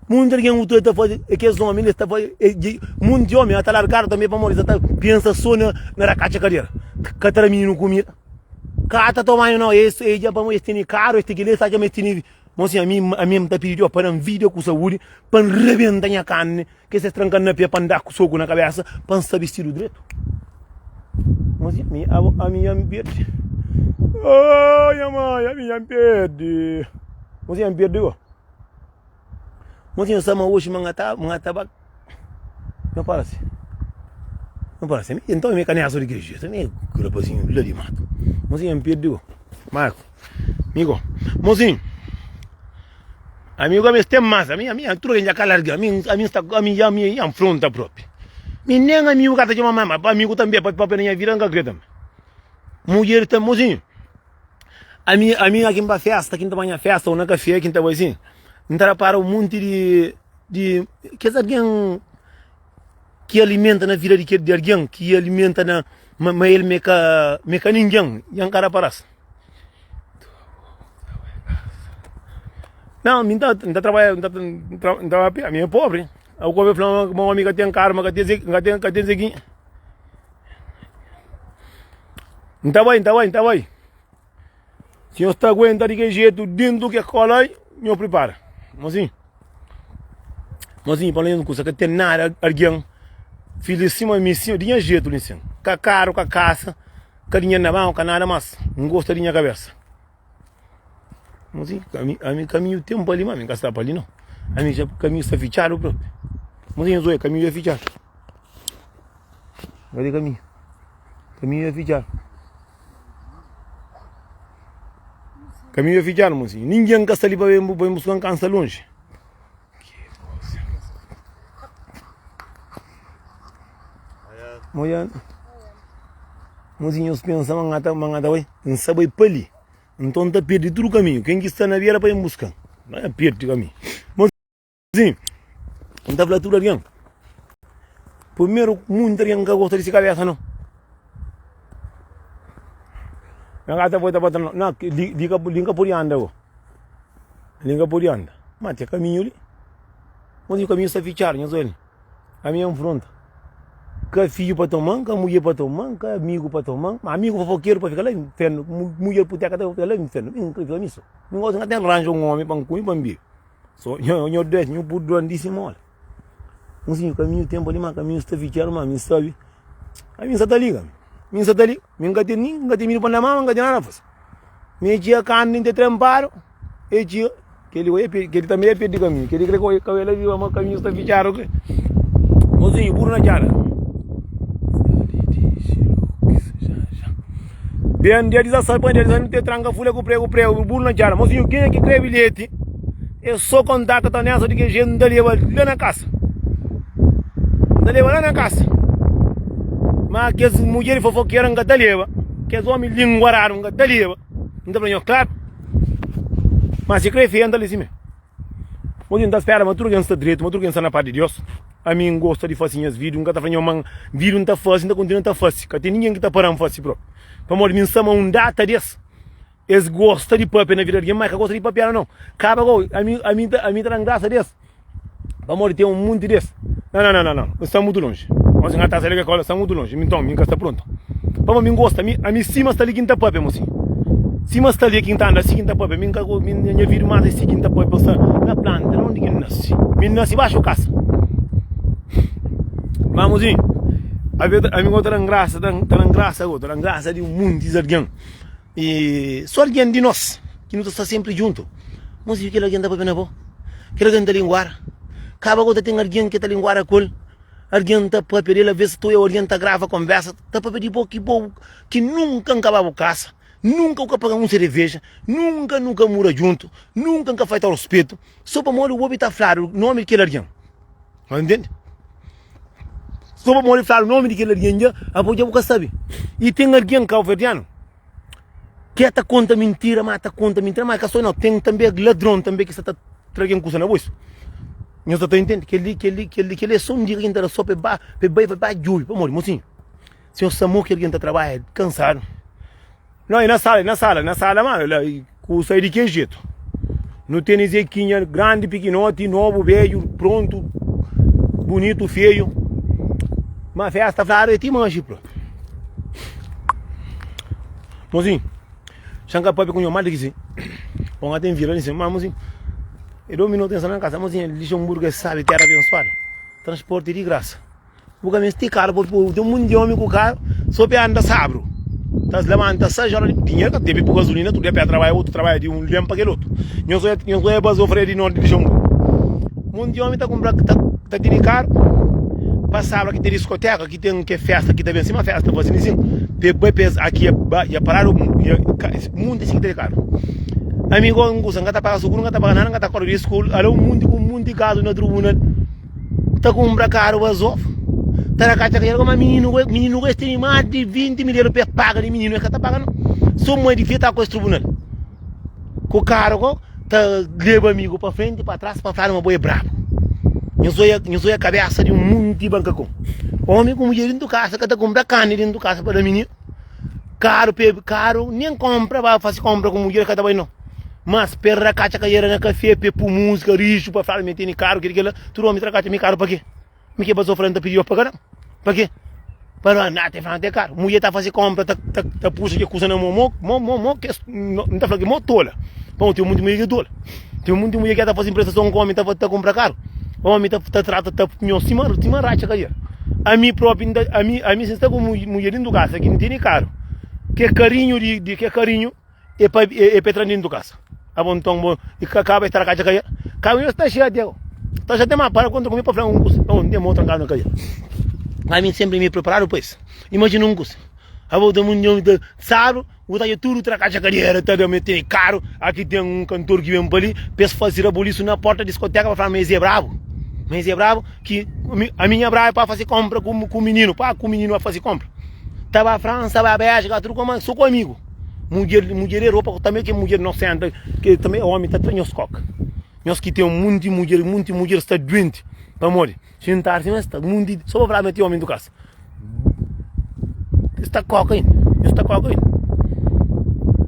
munti algen utu ta faze e kes omi li ta faze e munti omi ata largadu tanbe pamodi sa ta pensa so na na rakatxa kadera ka ta da mininu kumida ka ta toma banhu nau es e dja pamodi es tene karu es ten kila es ta atxa ma es tene mo sin ami ami N ta pidi Deus pa da-m vida ku saúdi pa N rebenta nha karni Ke ses tranka-m na pé pa N da ku soku na kabésa pa N sta bistidu dretu. Mas ami, ami nha N perde. Oh, nha mãe, ami nha N perde. Mas nha N perde go. Mas nha sama oxi ma N ta, ma N ta ba. Nha parse. Nha parse. Ami, então mi ka nessa di kel jetu. Ami é rapazinho la di matu. Mas nha N perde go. Marco, mi go. Mozinho. Ami gomi es ten mas ami ami tudu algen dja ka larga ami ami sta ami dja ami dja nfronta propi mi nen amigu ka ta txoma ma ma amigu tanbe pa papia na nha vida nka kre tanbe mudjer ta mozinhu ami ami aki nba festa ki nta ba nha festa o na kafé ki nta bai sin nta rapara un monti di di kes algen. Ki alimenta na vida di kel di algen ki alimenta na ma, ma el me ka me ka ningen nha nka raparas. Não, mi nta nta trabalha nta nta trabalha mi é pobre. Au kobe fla ma omi ka ten karu ma ka ten ka ten ka ten zequinha. Nta bai nta bai nta bai. Si nhos ta aguenta di kel jetu dentu ke kola nho pripara. Mozinho Mozinho pa nhos kusa ka ten nada algen filis sima mi si di nha jetu li sin. Ka karu ka kasa ka dinheru na banku ka nada mas N gosta di nha kabesa. Mozinho ami ami kaminhu ten pa li ma mi ka sta pa li no. Ami dja kaminhu sta fitxadu propi. Mozinho zoe kaminhu dja fitxadu. Kade kaminhu? Kaminhu dja fitxadu. Kaminhu dja fitxadu mozinho. Ningen ka sta li pa ben pa ben buskan kansa lonji. Moia Mozinho nhos pensa ma N ta ma N ta bai N sa bai pa li Nton N ta perde tudu kaminhu Ken ki sta na bera pa ben buskan Ma N perde kaminhu Mozinho N ta fla tudu algen Primeru munti algen ka gosta di si kabesa no Na ka ta bota bota no Na li li li N ka pudi anda go Li N ka pudi anda Ma ten kaminhu li Mozinho kaminhu sta fitxadu nhos oja li Ami N fronta Ka fidju pa toma-m, ka mudjer pa toma-m, ka amigu pa toma-m. Ma amigu fofokeru pa fika la infernu, mudjer puteka ta fika la infernu. Mi N ka fika mi so. Mi gosi N ka ten ranja un omi pa N kume pa N bibi. So nho nho Deus nho purdua-m di simola. N sinti kaminhu tenpu li ma kaminhu sta fitxadu ma mi N sabi. Ami N sa ta liga, mi N sa ta liga. Mi N ka ten nin, N ka ten mininu pa N da mama, N ka ten nada pa fasi. Mi e txiga kantu N ta trenpadu. E txiga, kel li oi, kel li tanbe e perde kaminhu, kel li kre koi kabela riba ma kaminhu sta fitxadu kre. Mozinhu, buru na txada. Ben dia 16 pa dia 17 nu te tranka fulha ku pregu pregu buru na txada. Mozinhu, kenha ki kre bilheti é so kontakta ta nessa di ke jetu N ta leba la na kasa. N ta leba la na kasa. Ma kes mudjer fofokera N ka ta leba, kes omi linguaradu N ka ta leba. N ta fla nho, klaru. Ma si kre fia, N ta li simé. Oji N ta spera ma tudu algen sta dretu, ma tudu algen sta na pas di Deus. Ami N gosta di fase nhas vídiu, N ka ta fla nho ma vídiu N ta fase, N ta kontinua ta fase. Ka ten ningen ki ta para-m fase propi. Pamodi mi N sta ma un data di es. Es gosta di papia na vida di algen, ma es ka gosta di papiadu nau. Kaba gou, ami ami ta da-m grasa di es. Pamodi ten un munti des. Nau, nau, nau, nau, N sta mutu lonji. Onsi N ka ta sai di skola, N sta mutu lonji. Mi nton, mi N ka sta prontu. Pamodi mi N gosta, mi, ami sima sta li ki N ta papia, mosi. Sima sta li ki N ta anda, si ki N ta papia. Mi N ka, mi, nha vida mas é si ki N ta papia. N sta na planta, na undi ki N nasi. Mi N nasi baxu kasa. Ma, mosinhu, ami, ami gosi ta da-m grasa, ta da-m grasa gosi, ta da-m grasa di un munti di algen. I so algen di nos ki nu ta sta senpri djuntu. Nos viu kel algen ta papia na bo, kel algen ta linguara. Kaba go ta ten algen ki ta linguara ku el, algen ta papia del, aves tu eu algen ta grava konversa, ta papia di bo ki bo ki nunka N ka ba bu kasa, nunka bu ka paga un sereveja, nunka nu ka mura djuntu, nunka N ka faita ruspetu, so pamodi bu obi ta fladu nomi di kel algen. Ba ntende? So pamodi fladu nomi di kel algen dja, abo dja bu ka sabe. I ten algen kauverdianu ki ta konta mintira, ma ta konta mintira, ma ka so nau, ten tanbe ladron tanbe ki sta ta tra algen kusa na bolsu. Nhos ta ta intende? Kel-li, kel-li, kel-li, kel-li é so un dika ki N ta da so pa e ba, pa e bai, pa e ba djobe. Pamodi, mosinhu, si nhos sa mo ki algen ta trabadja kansadu. Não, é na sala, é na sala, na sala, mano, lá, kusa é di ke jetu. Nu tene Zequinha grandi, pikinoti, nobu, bedju, prontu, bunitu, feio. Ma festa fladu é ti manxi prontu. Mozinho, xa N ka papia ku nho mal di ki si. Bon, até N vira li si, ma mozinho, é 2 minutu N sta na kasa, mozinho, Luxemburgo é sabi, tera abensuadu, transporti di grasa. Bu ka meste karu pa bu ten munti omi ku karu so pa anda sabru ta labanta 6 ora di dinheru ka debe pu gasolina tudu dia pa trabadja otu trabadja di un lem pa kel otu nhos oia nhos oia bas ofré di norti di Luxemburgo munti omi ta kunpra ta ta tene karu pa sabru ki ten diskoteka ki ten ke festa ki ta ben sima festa ta fasi nisin pe bai pa es aki ya paradu ya munti si ki tene karu ami go N kusa N ka ta paga suguru N ka ta paga nada N ka ta korda di skol ala un munti ku munti kazu na trubunal. Ta kunpra karu bazof ta da katxa katxa ma mininu ku mininu ku es tene mas di 20 mil euro pa es paga di mininu es ka ta paga no so mai di fia ta ku es tribunal ku karu ko ta leba amigu pa frenti pa tras pa fladu ma bo e brabu. Nhos oia, nhos oia kabesa di un munti bankakon. Omi ku mudjer dintu kasa ka ta kunpra karni dintu kasa pa da mininu. Karu pe karu nen konpra ba fasi konpra ku mudjer ka ta bai no. Mas pe rakatxa kadera na kafe pe pu musika rixu pa fala mi tene karu kila kila tudu omi ta rakatxa mi karu pa ke? Mi ke bazofa la N ta pidi pa ka pa ke? Pa no anda te fla te karu. Mudjer ta fasi konpra ta ta ta puxa ke kusa na mo mo mo mo mo kes N ta fla ke mo tola. Pamodi ten munti mudjer ki tola. Ten munti mudjer ki ta fasi prestason ku omi ta ta kunpra karu. Omi ta ta trata ta nho sima sima ratxa kadera. Ami propi N ta ami ami si N sta ku mudjer dintu kasa ki N tene karu ke karinhu di di ke karinhu e pa e pa e tra dintu kasa. Abo nton bo i ka kaba e tra katxa kadera. Kaba nhos ta xatia go. Ta xatia ma para kontra ku mi pa fla un kusa. Pamodi N ten mo trankadu na kadera. Ami sempri mi preparadu pa es. Imajina un kusa. Abo ta munti omi ta saru. Bu ta odja tudu tra katxa kadera ta da mete karu. Aki ten un kantor ki ben pa li pa es fase rabulisu na porta diskoteka pa fla ma es é brabu. Ma es é brabu ki ami nha brabu pa fase konpra ku mininu, pa ku mininu ba fase konpra. Ta ba Fransa, ba Bélgika, tudu kuma so ku amigu. Mudjer, mudjer é ropa tanbe ke mudjer no senta ke tanbe omi ta tra nhos koka. Nhos ki ten munti mudjer, munti mudjer sta duenti pamodi xintadu sima es sta munti so pa fla ma ten omi ntu kasa. Es ta koka inda, es ta koka inda.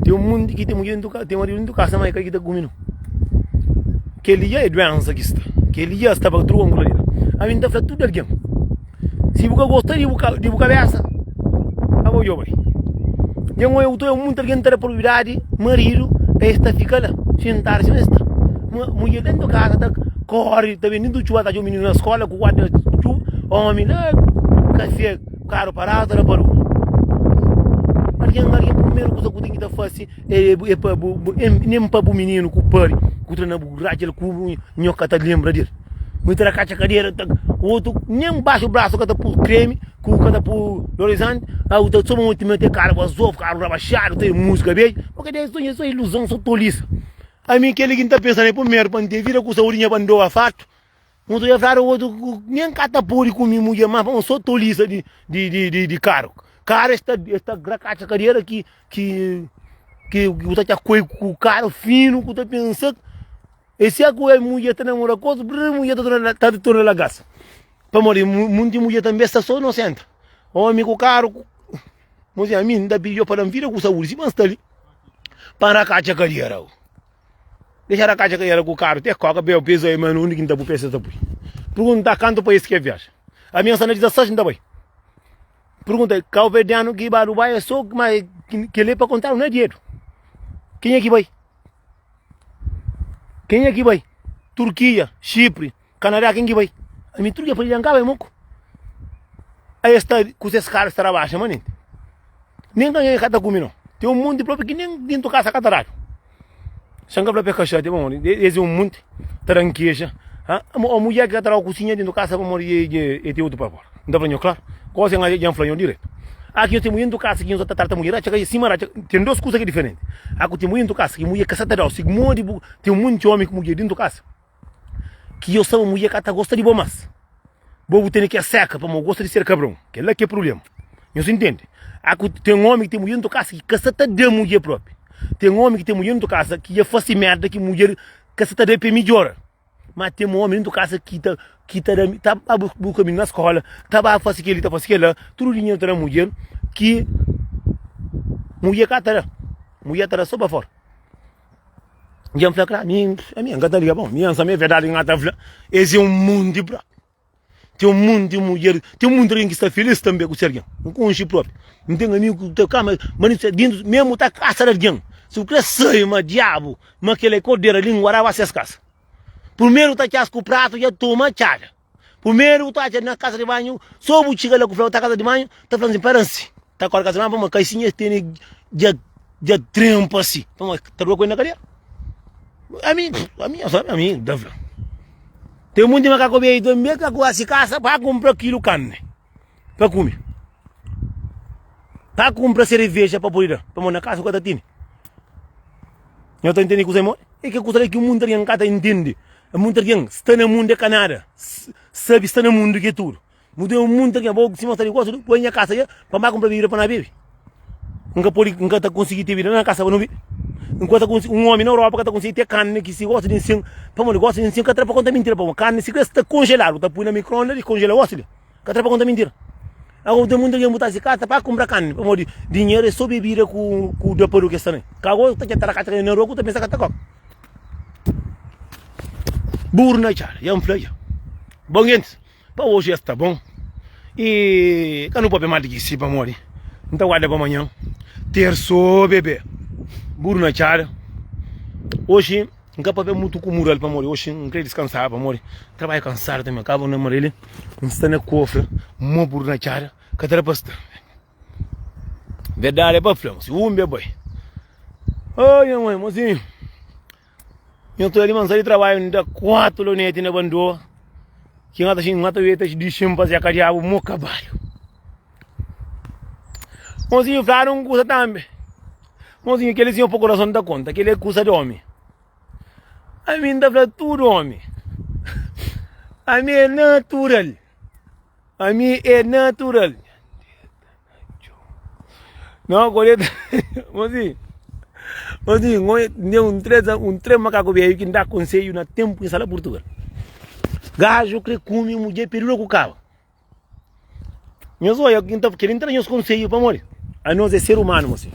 Ten un monti ki ten mudjer dentu kasa, ten maridu dentu kasa, ma e ka ki ta kume no. Kel-li dja é duensa ki sta, kel-li dja sta pa truka un kuza. Ami N ta fla tudu algen, si bu ka gosta di bu di bu kabesa, abo djo bai. Dja N oja un monti algen ta da prioridadi maridu, es ta fika la, xintadu sima es sta. Mudjer dentu kasa ta kori, ta ben dentu txuba ta atxa un mininu na skola ku guarda txuba, omi la kafé karu paradu ta da pa rua. Algen, algen primeru kuza ku ten ki ta fasi é é pa bu bu nen pa bu mininu ku pari ku tra na bu ratxa el ku nho ka ta lenbra del. Bu ta da katxa kadera ta otu nen baxu brasu ka ta pu kremi ku ka ta pu dorizanti, a bu ta so bu mete karu azof karu rabaxadu ta musika bedju, bo ka debe so iluzon so tolisa. Ami kel-li ki N ta pensa na el primeru, pa N ten vida ku saúdi nha bandoa fartu. Un ta fladu otu nen ka ta pode kume mudjer mas pamodi so tolisa di di di di karu. Karu es ta es ta rakatxa kadera ki ki ki bu ta txa koi ku karu finu ku ta pensa e si a ku el mudjer ta namora ku otu brr mudjer ta torna ta torna lagasa. Pamodi munti mudjer tanbe sta so nosenta. Omi ku karu ku Mozinha ami N ta pidi Deus pa da-m vida ku saúdi sima N sta li pa N rakatxa kadera o dexa rakatxa kadera ku karu te koka pe pesa e ma undi ki N ta pui pesa ta pui pergunta kantu país ki e viaja ami N sta na 16 N ta bai pergunta kauverdianu ki ba Dubai e so ma keli pa kontadu na dedu kenha ki bai kenha ki bai Turkia Xipri Kanadá ken ki bai? Ami tudu dja padi N ka bai moku. Aí es ta ku ses karu es ta rabaxa manenti. Nen ka ka ta kume no. Ten un monti propi ki nen dintu kasa ka ta dadu. Xa N ka fla pa e ka xatia pamodi es é un monti ta da-m kexa. O mudjer ki ka ta dau kusinha dintu kasa pamodi e ten otu pa fora. N ta fla nho klaru. Gosi N dja N fla nho diretu. A ki nho ten mudjer dintu kasa ki nho ta trata mudjer ratxa sima ratxa. Ten dos kusa ki é diferenti. A ku ten mudjer dintu kasa ki mudjer ka sa ta dau si modi bu ten un monti omi ku mudjer dintu kasa. Ki yo sabe mudjer ka ta gosta di bo mas. Bo bu tene ke seka pamo gosta di ser kabron. Kela ke problema. Nhos intende? A ku ten omi ki ten mudjer ntu kasa ki ka sa ta da mudjer propi. Ten omi ki ten mudjer ntu kasa ki dja fasi merda ki mudjer ka sa ta da pe midjora. Ma ten omi ntu kasa ki ta ki ta da ta ba buska mininu na skola, ta ba fasi keli ta fasi kela, tudu dinheru ta da mudjer ki mudjer ka ta da. Mudjer ta da so pa fora. Dja N fla, kla, mi, ami N ka ta liga, bon, mi N sabe verdadi ki N ta fla, es é un monti propi. Ten un monti mudjer, ten un monti algen ki sta filis tanbe ku se algen. N konxe propi. N ten amigu ki ta kama, ma ni dintu, mesmu ta kasa di algen. Si bu kre sabe ma diabu, ma kel-la é kordera, lingua da ba ses kasa. Primeru ta txas ku pratu dja toma txada. Primeru bu ta atxa na kasa di banhu, so bu txiga la ku fla bu ta kasa di banhu, ta fla si para si. Ta kore kasa di banhu pamodi kaisinha es tene dja dja trempa si. Pamodi ta dura ku el na kadera. Ami, ami nha sabe, ami ta fla. Ten munti makaku beju tanbe ka kuasi kasa pa kumpra kilu karni pa kume. Pa kumpra sereveja pa pode da, pamodi na kasa ku ka ta tene. Nho ta intende kusa modi? É ke kusa la ki munti algen ka ta intende. Munti algen sta na mundu é ka nada. Sabe sta na mundu ki é tudu. Mu ten munti algen, bo sima sta di gosi, poi nha kasa dja pa N ba kunpra bebida pa na bebe. N ka pode, N ka ta konsigi te bida na kasa pa no bi. N ka ta konsigi, un omi na Europa ka ta konsigi te karni ki si gosta di nsin, pamodi gosta di nsin ka tra pa konta mintira, pamodi karni si kre sta konjeladu, ta pui na mikronda di konjela gosi li, ka tra pa konta mintira. Agora ten munta algen bu ta si kasa pa kumpra karni, pamodi dinheru é so bebida ku ku da pa du ke sta na. Ka gosi ta txata rakatxa na rua ku ta pensa ka ta koka. Buru na txada, ya N fla ya. Bon gentis. Pa oji es sta bon i ka nu papia mal di ki si pamodi N ta guarda pa manhan terso bebe buru na txada oji N ka papia mutu ku mural pamodi oji N kre diskansaba pamodi trabadju kansadu tanbe kaba na mareli N sta na kofra mo buru na txada ka ta da pa sta verdadi é pa fla si un be bai ai nha mai mosinhu. Nha ta li ma N sa di trabadju N da 4 loneti na bandoa Ki N ta xinti N ta ta dixi-m pa Zeka Diabu mo kabalu Mozinhu fladu un kusa tanbe Mozinhu kel-li sinhor pa kurason ta konta Kel-li é kusa di omi Ami N ta fla tudu omi Ami é natural Ami é natural Não, coleta. Mozinho. Mozinho, tem um três, um três macaco velho que dá conselho na tempo que está lá Portugal. Gajo que come mulher perula com cabo. Nhos olha, quem tá querendo dar nhos conselho para morrer. A nós é ser humano, mozinho.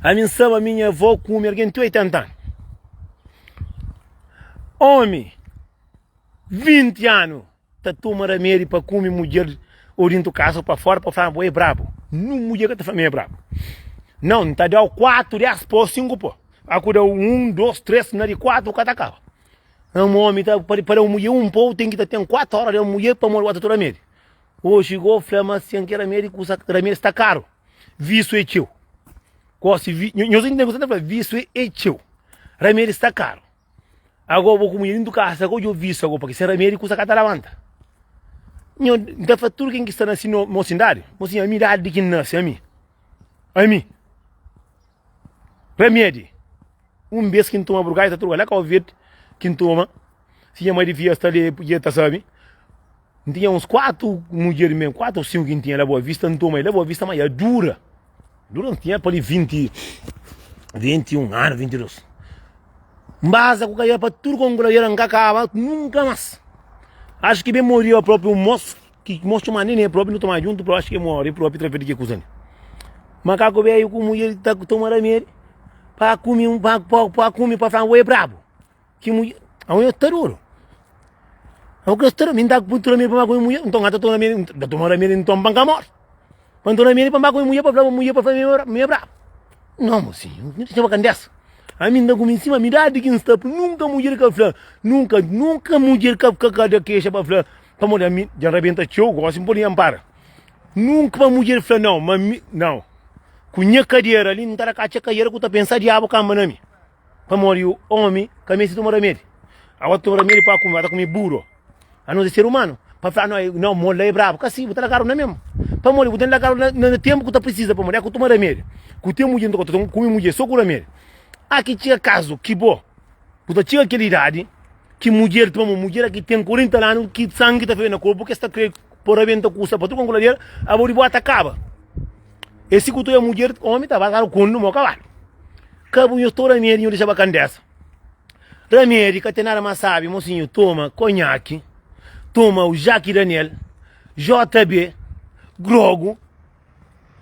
A mim sabe a minha avó come alguém tem 80 anos. Homem, 20 anos. Ta toma ramedi pa kume mudjer ou dintu kasa ou pa fora pa fla ma bo é brabu. Nun mudjer ka ta fla ma é brabu. Nau, N ta dau 4, 10 pó, 5 pó. A ku dau 1, 2, 3, na di 4 ka ta kaba. Un omi ta pa pa da un mudjer un pó, ten ki ta ten 4 ora da un mudjer pamodi bo ta toma ramedi. Oxi go fla ma sen ki ramedi kusa ramedi sta karu. Visu é txeu. Gosi vi, nhos intende kusa N ta fla? Visu é txeu. Ramedi sta karu. Ago bo ku mulher dintu kasa ago djo visu ago pake sen ramedi kusa ka ta labanta. Nho nta fla tudu ken ki sta na si mosindadi, mosinha ami idadi di ki N nasi ami, ami ramedi un bes ki N toma burgais ta turga la Kau Verdi ki N toma si nha mai di fia sta li dje ta sabi N tinha uns 4 mudjer mesmu, 4 ou 5 ki N tinha la Boa Vista N toma el la Boa Vista ma ya dura dura N tinha pa li 20 21 anu 22. N baza ku kaia pa tudu konguladeira N ka kaba nunka mas. Acho ki ben moriba propi un mos ki mos txoma Nene propi nu toma djuntu propi acho ki mori propi traves di ke kuza li. Makaku beju ku mudjer ta toma ramedi pa kumi un pa pa kumi pa fla bo é brabu. Ki mudjer aonde ta duru. Aonde que sta mi ta pui ramedi pa kume mudjer nton ata toma ramedi ta toma ramedi nton pa nka mori. Pa nton ramedi pa nba kume mudjer pa fla mudjer pa fla mi é brabu. Não mocinho, não tinha candessa. A mim da comi em cima, me dá de quem está, nunca mulher que fla, nunca, nunca mulher que que que da queixa para fla, para mulher mim, já rebenta teu, gosto de pôr ampara. Nunca para mulher fla não, mas mi, não. Com minha cadeira ali, não tá na cacha cadeira que tá pensar diabo camba na mim. Pamodi omi ka meste toma ramedi. Awa toma ramedi pa kume, ta kume buro. Anos é ser humanu. Pa fla no, no, mo la é brabu. Ka si, bu ta lagadu na mesmu. Pamodi bu ten lagadu na, na tempu ku ta precisa, pamodi é ku toma ramedi. Ku ten mudjer nta ta kume mudjer so ku ramedi. A ki txiga kazu ki bo, bu ta txiga kel idadi ki mudjer, pamodi mudjer ki ten 40 anu ki sangi ta ferve na korpu, ki es ta kre po rabenta kusa pa tudu konkuladera, abo di bo ta kaba. E si ku ta oja mudjer, omi ta ba kundu mo kabalu. Ka bu nhos toma ramedi nho dexa ba kandesa. Ramedi ka ten nada mas sabi, mosinhu toma konhaki, toma o Jack Daniel, JB, grogu,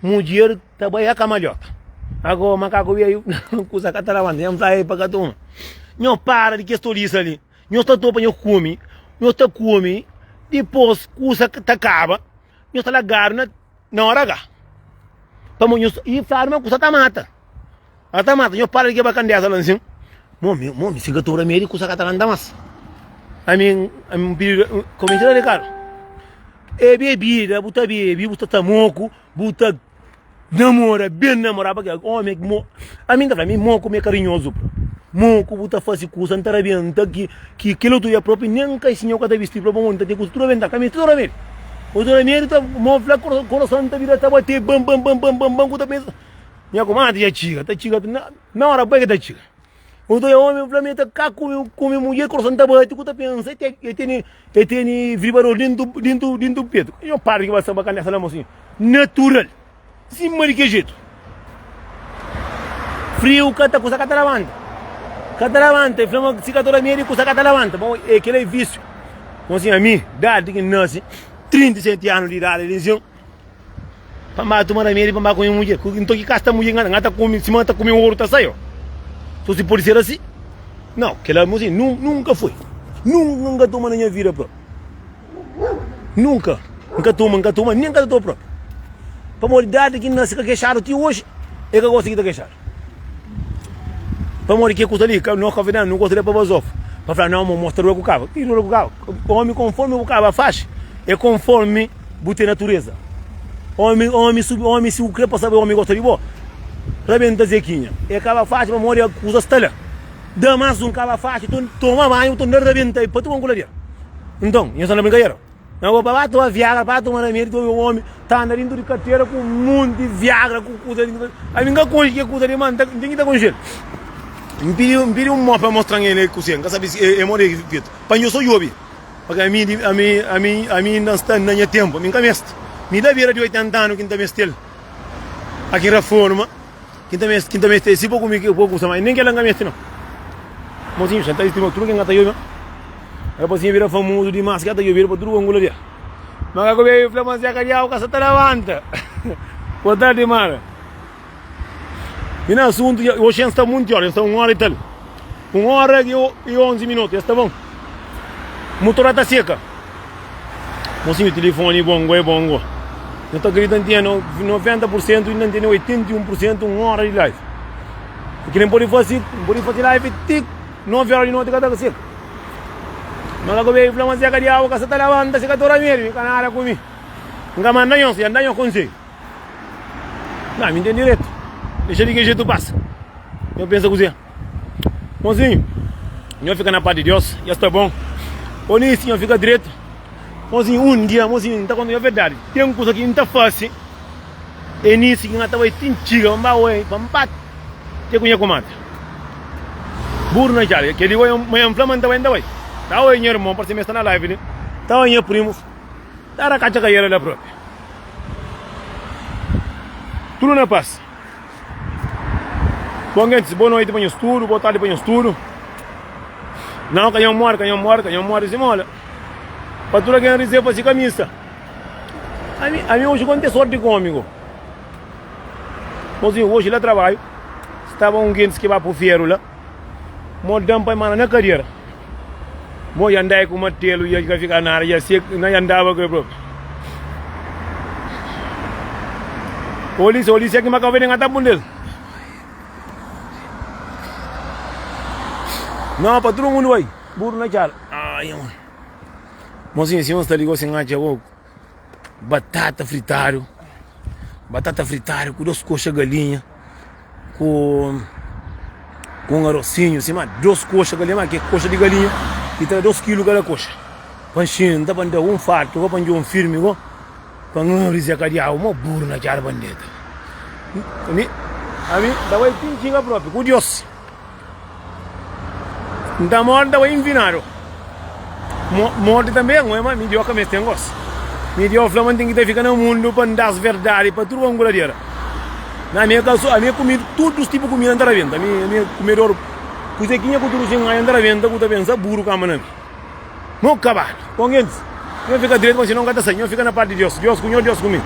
mudjer ta bai a kamalhota. Ago makaku beiu kusa ka ta labanta, nham fla ei pa ka toma. Nho para di kes tolisa li, nho ta topa nho kume, nho ta kume, dipos kusa ta kaba, nho ta lagadu na. Na ora ga. Pamo nhos i fladu ma kusa ta mata. A ta mata, nhos para di keba kandesa la nsin. Mo mi, mo mi si ka toma remedi kusa ka ta lanta mas. Ami, ami n pidi komente la rekadu. E bebida bu ta bebi, bu ta ta moku, bu ta namora ben namoradu pa ke omi mo ami n ta fla mi moku mi é karinhozu moku bu ta fasi kusa n ta rabenta ki ki kel otu dia propi nen kaixinha bu ka ta bisti propi pamodi n ta ten kusa tudu rabentadu ka meste tudu ramedi otu ramedi ta mo fla korason ta bira ta bate bam bam bam bam bam bam ku ta pensa nha kumadri dja txiga ta txiga na ora bai ki ta txiga otu dia omi fla mi ta ka kume kume mudjer korason ta bate ku ta pensa e tene e tene vibrador dentu dentu dentu petu nho para ki ba sta ba kandesa la mosinhu natural. Sima di ki jetu? Friu ka ta kusa ka ta labanta. Ka ta labanta. E fla ma si ka ta ramedi kusa ka ta labanta. Bon, e kila é vísiu. Bon sin, ami, dadi ki N nasi, 37 anu di idadi li sin, pa N ba tuma ramedi pa N ba kume mudjer. Nton ki kasta mudjer N ta kume, sima N ta kume oru ta sai, o. So si podi ser asi? Nau, kila, mo sin, nunka foi. Nunka N ka tuma na nha vida propi. Nunka N ka tuma, N ka tuma, nen N ka ta toma propi. Pamodi dadi ki N nase ka kexadu ti oji, e ka gosta ki ta kexadu. Pamodi ke kusa li, nos kabuverdianu nu gosta di pa bazofa, pa fla nau, mos ta rua ku kaba. Ki rua ku kaba? Omi konformi bu kaba faxi, e konformi bu ten natureza. Omi, omi, omi si bu kre pa sabe omi gosta di bo, rabenta zekinha. E kaba faxi pamodi kusa sta la. Da mas un kaba faxi, toma banhu, ta rabenta pa tudu kuladeru. Nton, nhos sta na brinkadera? Nha bo pa ba toma viagra, pa ba toma ramedi, ta obi un omi ta anda dintu di kartera ku un monti di viagra ku kuza di ami N ka konxe ke kuza di ma N ten ki ta konxe-l. N pidi N pidi un mo pa mostra-m el kuse, N ka sabe si e modi ki fetu. Pa nho so djobe, pabia ami ami ami ami inda N sta na nha tenpu, ami N ka meste. Mi da bera di 80 anu ki N ta meste-l. Aki raforma. Ki ta meste, ki ta meste, si bo kumi ki bo kusa, ma nen kela nka meste no. Mosinhu xanta di tudu ken ka ta yobi ma. Rapasinhu bira famozu dimas ka ta yobidu pa tudu angula dia. Ma ka kube fla ma Zeka Diabu ka sa ta labanta. Boa tardi Mara. Mi na asuntu oxi N sta munti ora, N sta un ora i tal. Un ora i 11 minutu, es sta bon. Motor ta seka. Mosinhu tilifoni bongo é bongo. Nu ta kridita N tinha 90 pur sentu inda N tene 81 pur sentu un ora di live. Ki N pode fase, N pode fase live ti 9 ora di noti ka ta seka. Ma ka ku fla ma seka di agu ka sa ta labanta si ka tora medu, mi ka nada ku mi. N ka manda nhos, ya N da nhos konselhu. Na, mi N ten diretu. Dexa di ki jetu pasa. Nho pensa kuzê? Mozinho, nho fika na paz di Deus, ya sta bom. Onice, nho fika dretu. Mozinho, um dia, mozinho, N ta konta nho verdadi, ten kusa ki N ta fase, Enice ki N ta bai ti N txiga pa N ba oi, pa N bate ku nha kumadri. Buru na txada, kel li oi, ma N fla ma N ta bai, N ta bai. Ta oi nha irmon, parse ma el sta na live li, ta oi nha primus, ta rakatxa kaiera la propi. Tudu na paz. Bom gentis, boa noite pa nhos tudu, boa tardi pa nhos tudu. Não, ka nhos mori, ka nhos mori, ka nhos mori zimola. Pa tudu algen rizeba si kamisa. Ami, ami oji kon ten sorti ku omi go. Mozinho, oji la trabalho, staba un gentis ki ba pu fieru la. Mo dan pa mana na kadera. Mo yandai ku martelu ya ka fika nada ya se na yandaba ku propi. Polícia, polícia ki ma ka vende ngata bundel. Não, pa todo mundo vai. Burro na txala. Ai, mano. Mozinho, se você ligou sem atxa go. Batata fritado. Batata fritado com duas coxas galinha. Ku ku un arosinhu sima dos koxa galinha ma ke koxa di galinha ki ta dos kilu kada koxa pa N xinta pa N da un fartu go pa N djobe firmi go pa N abri Zé Kadiau mo buru na txada pa N deta ami ami N ta bai ti N txiga propi ku Dios. Nta morti ta bai infinadu. Morti tanbe é ma mi Dios ka meste N gosi. Mi Dios fla ma N ten ki ta fika na mundu pa N das verdadi pa tudu anguladera. Na ami é ka so, ami é kumidu tudus tipu kumida N ta rabenta. Ami ami é kumedor kuze ki nha ku tudu sin N ta rabenta ku ta pensa buru kamba na mi. Mo kabadu. Bon gentis, nho fika dretu pa sinon N ka ta sai. Nho fika na parti di Dios. Dios ku nho, Dios ku mi.